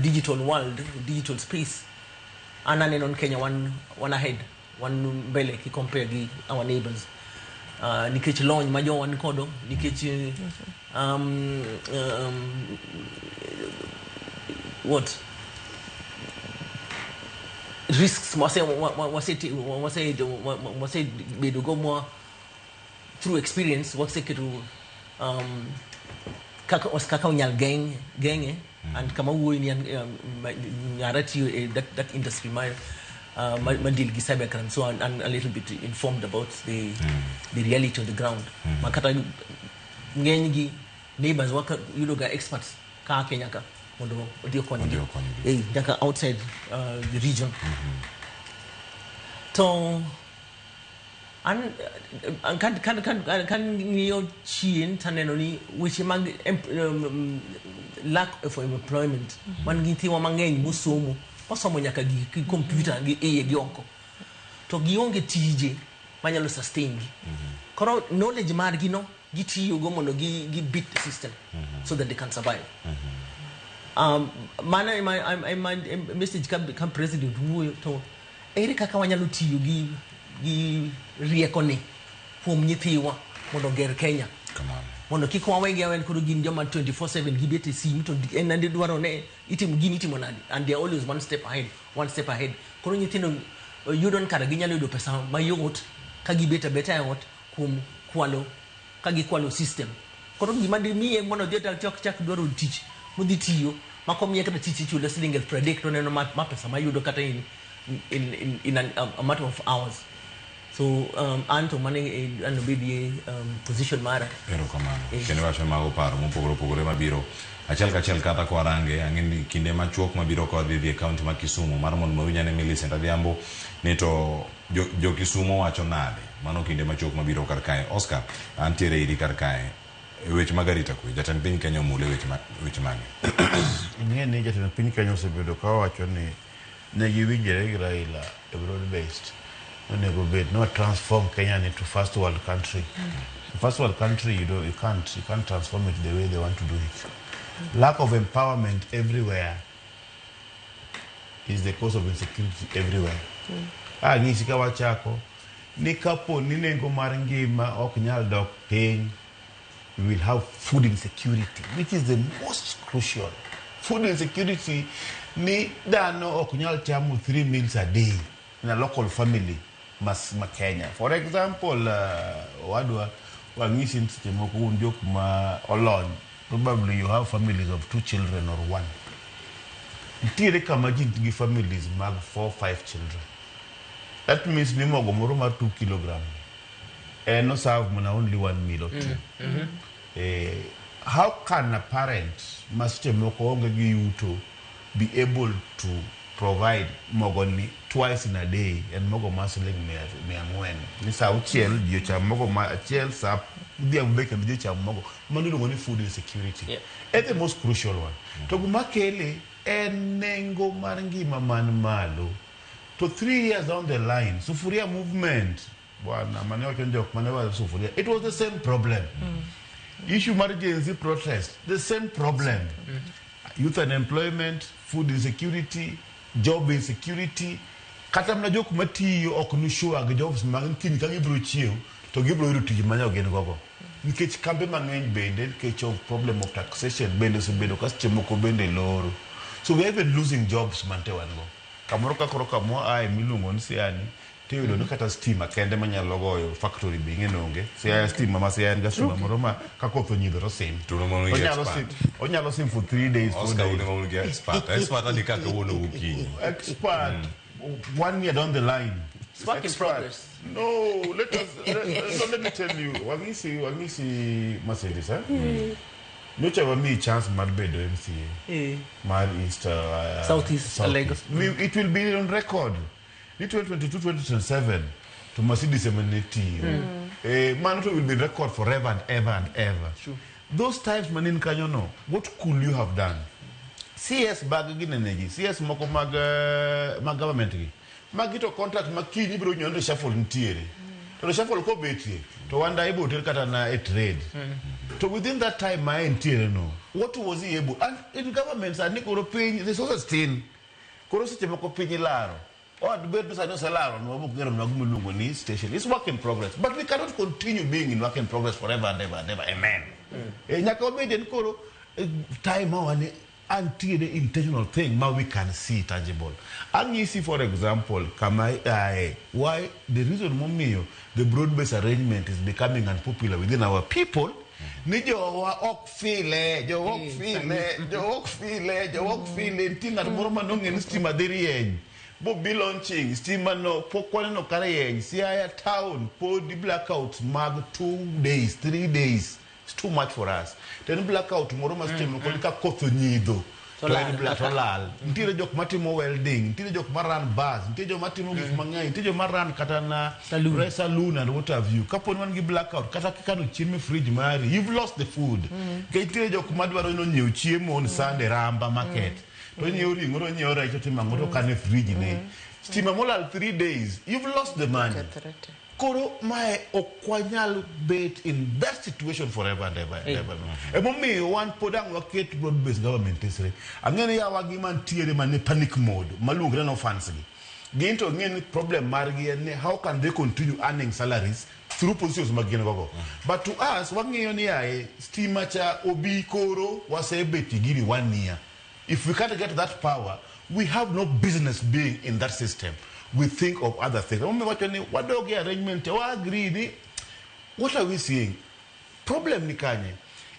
digital world, digital space, an aneno ni Kenya wan ahead, wan mbele ki compare gi our neighbors, nikech lony ma jowa ni kodo, nikech what risks wase bedo go mwa through experience waseketo kaka onyal geng'e. And kama wuoyi ni an, nyara tiyo e that industry ma deal gi cybercrime, so I'm a little bit informed about the reality on the ground, ma kata ng'eny gi neighbors waka yudo ga experts ka Kenya ka mondo odhi okonygi. Odhi okonygi. Nyaka outside the region. To an kan ng'iyo chien taneno ni weche mag lack of employment, wan gi nyithiwa mang'eny mosomo, mosomo nyaka gi computer gi iye gi oko, to gionge tije manyalo sustain gi. Koro knowledge margi no gitiyogo mondo gi beat the system so that they can survive. Mano ema message ka president wuoyo to ere kaka wanyalo tiyo gi riekoni kuom nyithiwa mondo oger Kenya. Kamano. Mondo kik wawegi awen koro gin joma 24/7 gibet e sim to en ande dwaro ne itimo gini, itimo nade, and they are always one step ahead, one step ahead. Koro nyithindo yudo ni kara ginyalo yudo pesa mayot ka gibet abeta e ot kuom kwalo, ka gikwalo system. Koro gima dimiye mondo odhi chak chak dwaro tich modhi tiyo ma komiye kata tich ichule siling 30,000 to oneno ma pesa mayudo kata in a matter of hours. So an to mano an obedie position mara. Erokamano. Eh. Kendo iwacho mago paro mopogore opogore mabiro achiel kachiel. Kata kwarange, ang'e ni kinde machuok mabiro ka wadhi dhi e kaunti ma Kisumu mar mondo mawinj ane Millicent Adhiambo ni to jo Kisumu wacho nade. Mano kinde machuok mabiro kar kae. Oscar, antiere iri kar kae e weche mag arita kwe. Jatend piny Kenya omule weche mage? Ing'e ni jatend piny Kenya osebedo ka wacho ni ne giwinjore gi Raila e broad based. Onego bed no transform Kenya into first world country. First world country, you know, you can't transform it the way they want to do it. Lack of empowerment everywhere is the cause of insecurity everywhere. Anyisi ka wachako ni kapo ni nengo mar ngima ok nyal dok piny, we will have food insecurity, which is the most crucial. Food insecurity ni dhano ok nyal chamo three meals a day in a local family mas ma Kenya. For example, wadwa wang'isi ni seche moko un jok ma olony, probably you have families of two children or one. Nitiere kama ji nigi families mag four, five children. That means ni mogo moro mar 2 kilogram en oserve mana only one meal or two. How can a parent ma seche moko onge gi yuto be able to provide mogo ni twice in a day, en mogo mar siling 400 ni sa 6 ji ocham mogo ma achiel, sa odhiambo be kendo ji ocham mogo? Mano iluongo ni food insecurity. En the most crucial one. To gima kele en nengo mar ngima man malo. To 3 years down the line, sufuria movement, bwana mane wacho ni jok mane wacho sufuria, it was the same problem. Issue mar Gen Z protest, the same problem. Youth unemployment, food insecurity, job insecurity. Kata mana jok matiyo ok ni sure gi jobs mag kiny ka gibiro chiew to gibiro yudo tich manyo gin gogo, nikech kambe mang'eny bende, nikech of problem of taxation bende osebedo ka seche moko bende loro. So we are even losing jobs mante wan go kamoro. Ka koro kamwa ae miluongo ni Siaya, tiyudo ni kata stima kende manyalo goyo factory be ing'e onge. Siaya stima ma Siaya en ga stima moro ma ka koth onyidho to sim. Tuno mondo gi Onyalo expert. sim, onyalo sim for 3 days, 4 Oscar days. une maun gi expert. Expert adhi ka kawuono gokinyi. Expert one year down the line. It's work in Expert. Progress. No, let us let, no, let me tell you, wang'isi Mercedes, eh? Nyocha wamiyi chance mar bedo MCA mar East Southeast Lagos. It will be on record ni 2022 2027 to Mercedes ema ne tiyo. Mano to will be record forever and ever and ever. True. Those times manin kanyo no, what could you have done? CS bag ginene gi CS moko mag government gi magi to contract ma kiny ibiro nyo ni reshuffle nitiere, to reshuffle kobetie to wanda ibiro ter kata na e trade. To within that time ma entiere no, what was he able? And in government sani koro piny resources tin, koro seche moko piny ilaro od bed ni sani oselaro nwa mokgero nwa gima iluongo ni station. It's work in progress, but we cannot continue being in work in progress forever and ever and ever, amen. Nyaka wabed en koro time ma wane antiere intentional thing ma we can see tangible. Ang'isi, for example, kama ae, why the reason momiyo the broad based arrangement is becoming unpopular within our people, ni jowa ok file, jowa ok file, jowa ok file, jowa ok file. Nitie ng'at moro manong'e ni stima dhi rieny bobi launching stima no pok waneno ka rieny. Siaya town podi blackout mag 2 days, 3 days. It's too much for us. To en blackout moro ma seche moko ni ka koth onyidho To to lal. en to lal. Nitiere jok matimo welding, nitiere jok ma run bars, nitiere jok matimo gik mang'eny, nitie jok ma run kata na Saloon. Saloon and what have you. Kapo ni wan gi blackout, kata kikano chiemo e fridge mari, you've lost the food. Nikech nitiere jok madwaro ni onyiew chiemo on Sunday Ramba market, to onyiewo ring'o, to onyiewo rech, to timo ang'o, to kano e fridge ne. Stima molal 3 days, you've lost the money. Kethre te. Koro mae ok wanyal bet in that situation forever and ever and ever. Emomiyo wan pod ang' waket broad based government tesre. Ang'e ni yawa gi mantiere mane panic mode maluongre no funds gi, gin to ng'e ni problem margi en ni how can they continue earning salaries through positions mag gin gogo. But to us, wang'iyo ni yaye, stima cha obi koro wasebet gini one year. If we can't get that power, we have no business being in that system. We think of other things. Emomiyo wacho ni wadog e arrangement, wa agree ni what are we seeing? Problem ni kanye?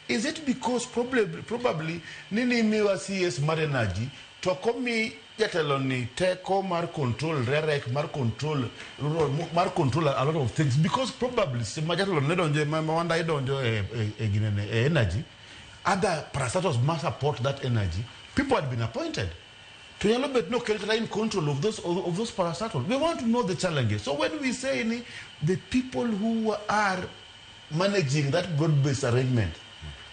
Is it because probably nini miwa CS mar energy to komi jatelo ni teko mar control REREC, mar control rural, mar control a lot of things? Because probably ma jatelo ne donjo ma Wanda idonjo e ginene e energy, other parastatals must support that energy, people had been appointed to nyalo bet no kel kata in control of those parastatals. We want to know the challenges. So when we say ni the people who are managing that broad based arrangement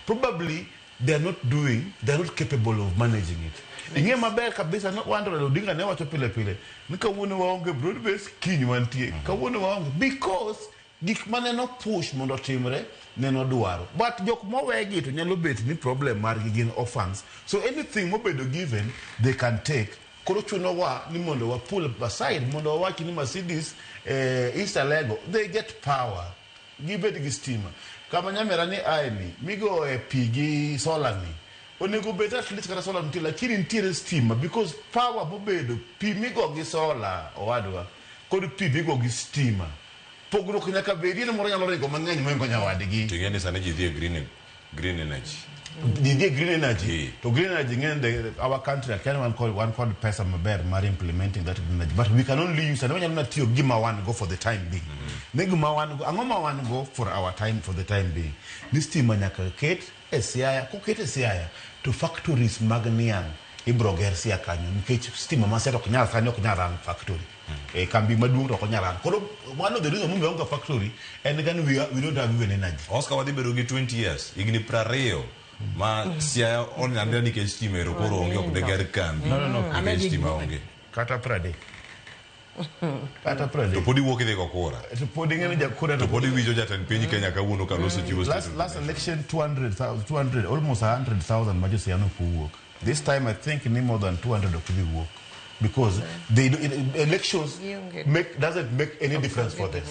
probably They are not doing, they are not capable of managing it. Ing'e maber kabisa no wan Raila Odinga ne wacho pile pile ni kawuono waonge broad base, kiny wantie. Kawuono waonge because gik mane no push mondo otimre neno dwaro. But jok mowegi to nyalo bet ni problem margi gin orphans. So anything mobedo given they can take. Koro chunowa ni mondo wa pull aside mondo wawach ni Mercedes, East Alego, they get power. Gibed gi stima. Kama nyamera ni ae ni migoye pi gi solar ni onego bed at least kata solar nitie, lakini nitiere stima because power mobedo pi migo gi solar owadwa kod pi migo gi stima pogruok nyaka bedie ni moro nyalo ringo mang'eny mohingo nyawadgi. To ing'e ni sani ji dhi e green energy. Ji dhi e green energy to green energy ng'eny our country akia ni wan kod pesa maber mar implementing that green energy, but we can only use and wanyalo na tiyo gi gima wan go for the time being. Ne gima wan go, ang'o ma wan go for our time, for the time being ni stima nyaka ket e Siaya. Koket e Siaya to factories mag niang' ibro ger Siaya kanyo nikech stima ma Siaya ok nyal sani ok nyal run factory e kambi maduong' to ok onyal run. Koro one of the reason momiyo waonge factory en ga ni we don't have even energy. Oscar, wadhi bedo gi 20 years, higni 20 ma Siaya onyandre nikech stima ero koro onge, ok deger kambi No. nikech stima onge. Kata 30, kata 30. To pod iwuok idhi go kura. To pod ing'e ni jakura To pod iwinjo jatend piny Kenya kawuono kaloso chiwo last, last election 200,000, 200, almost 100,000 ma josiaya ok owuok. This time I think ni more than 200 ok dhi wuok because they do, elections Gionge. make doesn't make any difference for them.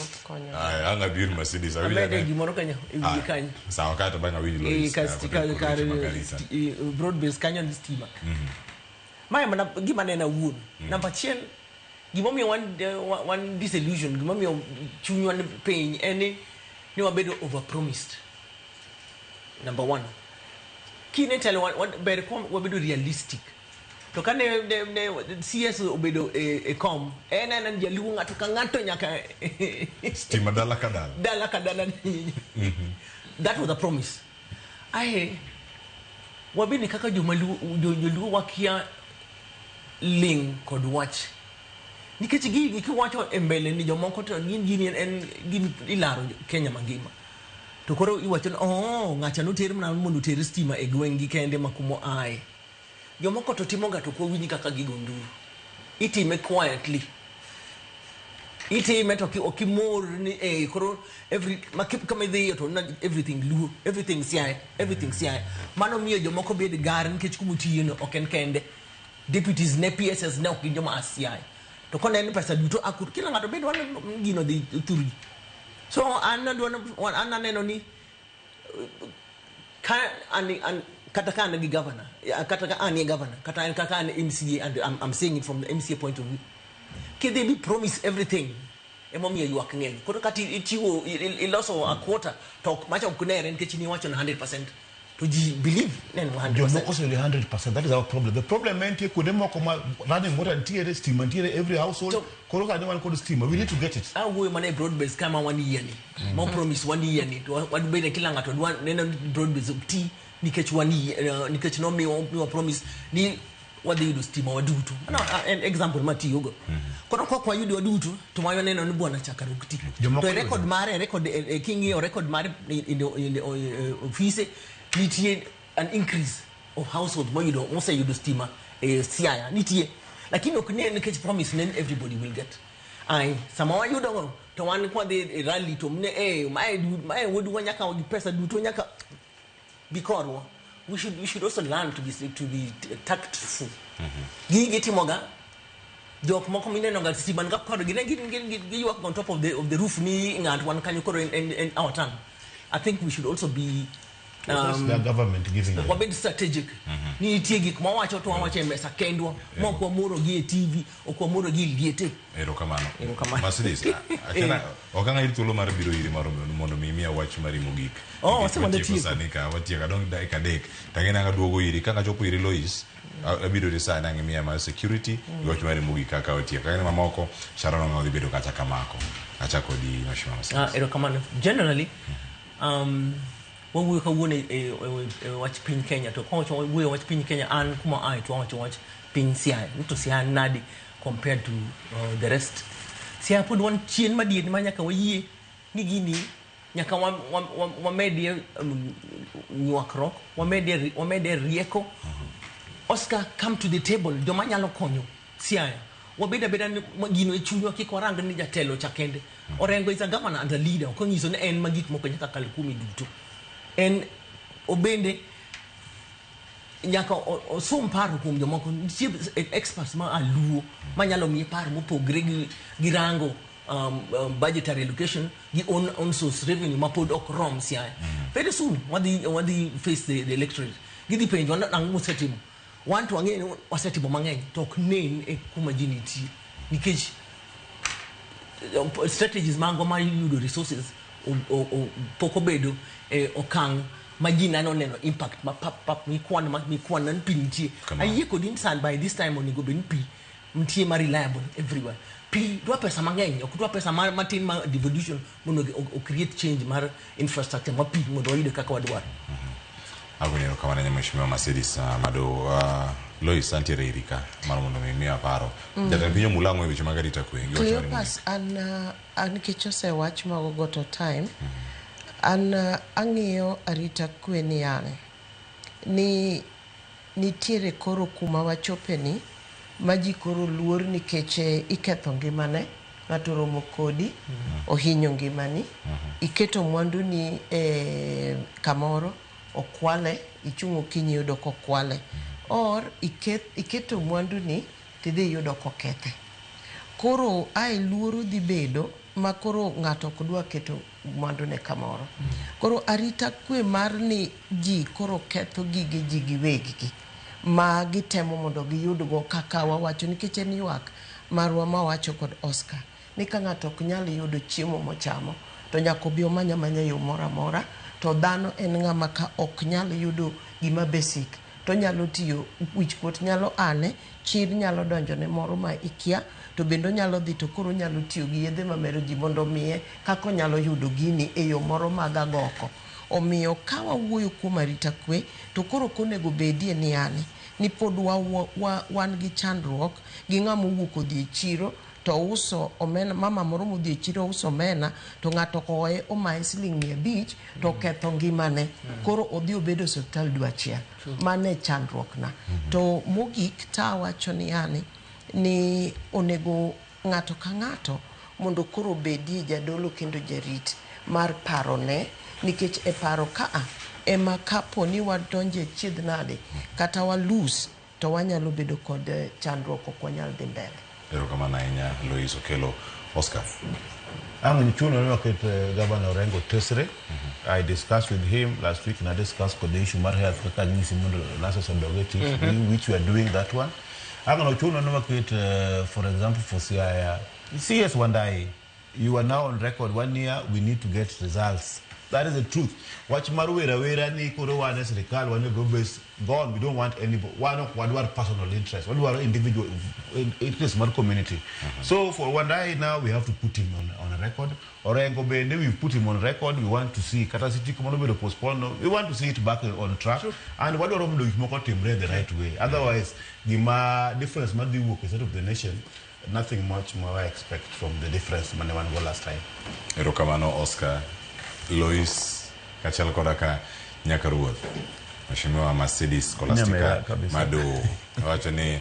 Aya, ang' abir Mercedes awinjo Amede ane. gimoro kanyo e wiye Ah, kanyo. Sawa, kaeto bang' awinj Eh, Lois, kar kod weche mag arita. broad base kanyo ni stima. Mae mana gima neno awuon. Namba achiel, gimomiyo wan disillusion, gimomiyo chunywa ni piny en ni wabedo overpromised. Number one. Kine telo ber kwa wabedo realistic. To ka ne CS obedo e kom, en jaluo ng'ato ka ng'ato nyaka Stima dala ka dala. Dala ka dala. That was a promise. Ae wabende kaka joma joluo wakia ling kod wach nikech gigi kiwacho e mbele ni jomoko to gin gini en gin ilaro Kenya mangima to koro iwacho ni oh, ng'acha noter mana mondo oter stima e gweng'gi kende ma kumo ae. Jomoko to timoga to ok wawinj kaka gigo nduru. Itime quietly, itime to ok imor ni koro every kama idhiyo to na everything Luo, everything Siaya, everything Siaya. Mano miyo jomoko bed gar nikech kuma otiye no ok en kende. Deputies ne, PSs ne ok gin joma a Siaya to konen pesa duto akur kila ng'ato bed wan gino dhi thurgi. So an adwa an aneno ni ka an kata ka an gi governor, kata ka an e governor, kata an kaka an MCA, and I'm saying it from the MCA point of view, kidhi bi promise everything emomiyo ywak ng'eny. Koro kata ichiwo iloso a quarter to ok macha ok nere nikech niwacho na 100% to ji believe ne en 100%. Jomoko oseyudo 100%. That is our problem. The problem entie kuonde moko ma running water nitiere, stima nitiere every household. Koro sani wan kod stima, we need to get it. Awuoyo mana e broad base kama wan yie ni mo promise wan yie ni to wadbede kila ng'ato dwa neno ni broad base ok ti nikech wan yie, nikech nomiwa miwa promise ni wadhi yudo stima waduto. Mano en example matiyogo. Koro kok wayudo waduto to waneno ni bwana chaka ok ti. Jomoko To e yudo. record mare, record king'iyo record mare in the ofise nitie an increase of household moyudo moseyudo stima e Siaya nitie, lakini ok ne nikech promise ne everybody will get. Ai sama wayudo go to wan kwadhi e rally to mne mae wuodwa nyaka gi pesa duto nyaka bikorwa. We should also learn to be tactful. Gigi timoga jok moko mineno ga stima nga kodgi ne gin giywak on top of the roof ni ng'at wan kanyo koro en our turn. I think we should also be That's the government giving them. Wabed strategic ni nitie gik mawacho to wawacho e mesa kendwa ma ok wamoro gi e TV, ok wamoro gi e liete. Erokamano. Erokamano. Mercedes, achana ok ang' ayud thuolo mar biro iri mar mondo mi imiya wach mari mogik. Oh, Nikech wasemana watieko tieko. Sani ka watieko adong' dakika 3 tang'e nang' aduogo iri ka achopo iri Lois abiro iri sani ang' imiya mar security gi wach mari mogik kaka watieko. Kang'e mamoko Sharon Ong'o dhi bedo kacha kamako. Achako di Mheshimiwa Mercedes. Ah, erokamano. Generally, wawuoyo kawuono e wach piny Kenya to kawacho wawuoyo wach piny Kenya an kuma ae to wawacho wach piny Siaya ni to Siaya nadi compared to the rest. Siaya pod wan chien madier ma nyaka wayie ni gini Nyaka wamedie nywakruok, wamedie rieko. Oscar, come to the table. Joma nyalo konyo Siaya, wabed abeda ni gino e chunywa, kik warang ni jatelo cha kende. Orengo is a governor and a leader. Ok onyiso ni en ma gik moko nyaka kal kuome duto. En obende nyaka osom paro kuom jomoko. Nitie experts ma aluo manyalo miye paro mopogre gi rango budgetary allocation gi own source revenue ma pod ok rom Siaya. Very soon wadhi face the electorate. Gidhi penjo ang'o mosetimo. Wan to wang'eyo ni wasetimo mang'eny, to ok nen e kuma ji nitie nikech strategies magwa mar yudo resources pok obedo e okang' ma ji nano neno impact ma pap pap mikwan ma mikwan nan pi nitie. Ayie kodi ni san by this time onego bed ni pi nitie ma reliable everywhere. Pi dwa pesa mang'eny, ok dwa pesa matin ma devolution mondo o create change mar infrastructure ma pi mondo wayude kaka wadwaro. Agonyo erokamano ne Mheshimiwa Mercedes Mado. Lois, antiere iri ka mar mondo mi miya paro. Jatend piny omulo ang'o e weche mag arita kwe? Giwacho ni Cleopas, an nikech osewach mago goto time, an ang'iyo arita kwe ni yani ni nitiere koro kuma wachope ni ma ji koro luor nikech iketho ngimane, ng'ato oromo kodi, ohinyo ngimani, iketo mwanduni e kamoro, okwale, ichung' okinyi iyudo kokwale, or iketo mwanduni tidhi iyudo kokethe. Koro ae luoro dhi bedo ma koro ng'ato ok dwa keto mwandune kamoro. Koro arita kwe mar ni ji koro ketho gige ji giweggi ma gitemo mondo giyudgo kaka wawacho, nikech en ywak marwa mawacho kod Oscar ni ka ng'ato ok nyal yudo chiemo mochamo to nyaka obi omany amanya yo moro amora, to dhano en ng'ama ka ok nyal yudo gima basic to onyalo tiyo, wichkuot nyalo ane, chir nyalo donjone moro ma ikia, to bende onyalo dhi to koro onyalo tiyo gi yedhe mamero ji mondo omiye kaka onyalo yudo gini e yo moro mag agoko. Omiyo ka wawuoyo kuom arita kwe to koro ok onego bedie ni yani ni pod wan gi chandruok gi ng'ama owuok odhi e chiro to uso omena, mama moro modhi e chiro uso omena to ng'ato okowe omaye siling 500 to oketho ngimane, koro odhi obedo e osiptal dwe achiel. Mano e chandruok na. To mogik tawacho ni yani ni onego ng'ato ka ng'ato mondo koro obedie jadolo kendo jarit mar parone, nikech e paro kaa ema kapo ni wadonje chiedh nade kata walus to wanyalo bedo kod chandruok, ok wanyal dhi mbele. Erokamano ahinya Lois Okelo. Oscar. Ang' chuno ni waket Governor Orengo tesre. I discussed with him last week, and I discussed kod the issue mar health kaka nyisi mondo nurses odog e tich, which we are doing that one. Ang' ochuno ni waket, for example, for Siaya, CS Wandai, you are now on record 1 year, we need to get results. That is the truth. Wach mar wera wera ni koro wan e sirikal, wan e group-based, gone. We don't want any, wan ok wadwar personal interest, wadwaro individual interest mar community. So for Wandai now, we have to put him on a record. Orengo bende, we've put him on record. We want to see, kata city kumano bedo postpone, no, we want to see it back on track. And wadwaro mondo gik moko timre the right way. Otherwise, gima difference madhi wuok e state of the nation, nothing much more I expect from the difference mane wan go last time. Erokamano Oscar. Lois kachiel koda ka nyaka ruoth Mheshimiwa Mercedes Scholastica Nyamera kabisa. Mado wacho ni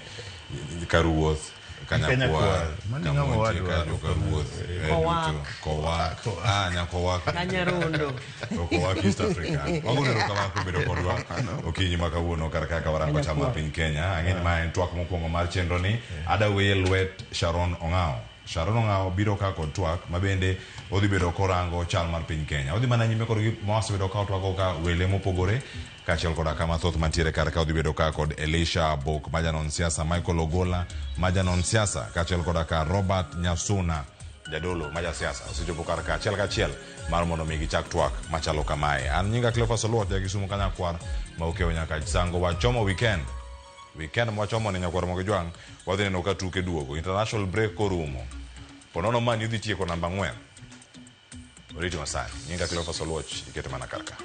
ka ruoth Kenya Kanyakwar, kwar. Mano ng'ama kamontie wadwa. kanyo ka ruoth, Kowak. duto. Kowak. Nyakowak. Kanyarondo. To Kowak East Africa. Wagono erokamano kuom bedo kodwa okinyi ma kawuono kar kaka warango chal mar piny Kenya. Ang'e ni ma en twak mokwongo mar chenro ni. Ada weye lwet Sharon Ong'ao. Sharon Ong'ao biro ka kod twak ma bende odhi bedo korango chal mar piny Kenya. Odhi mana nyime kod gik ma wasebedo ka watwago ka wele mopogore kaachiel koda ka mathoth mantiere kar ka. Odhi bedo ka kod Elisha Bok ma janon siasa, Michael Ogola ma janon siasa, kaachiel koda ka Robert Nyasuna jadolo ma jasiasa. Osechopo kar ka achiel kachiel mar mondo mi gichak twak machalo kamae. An nyinga Cleophas Oluoch, ja Kisumu Kanyakwar ma okewo nyaka Sango. Wachomo weekend. Weekend mwachomo ni nyakwar Mogejwang', wadhi neno ka tuke duogo. International break korumo. Ponono Man U dhi tieko namba 4. Oriti masani. Nyinga Cleophas Oluoch, iketo mana kar ka.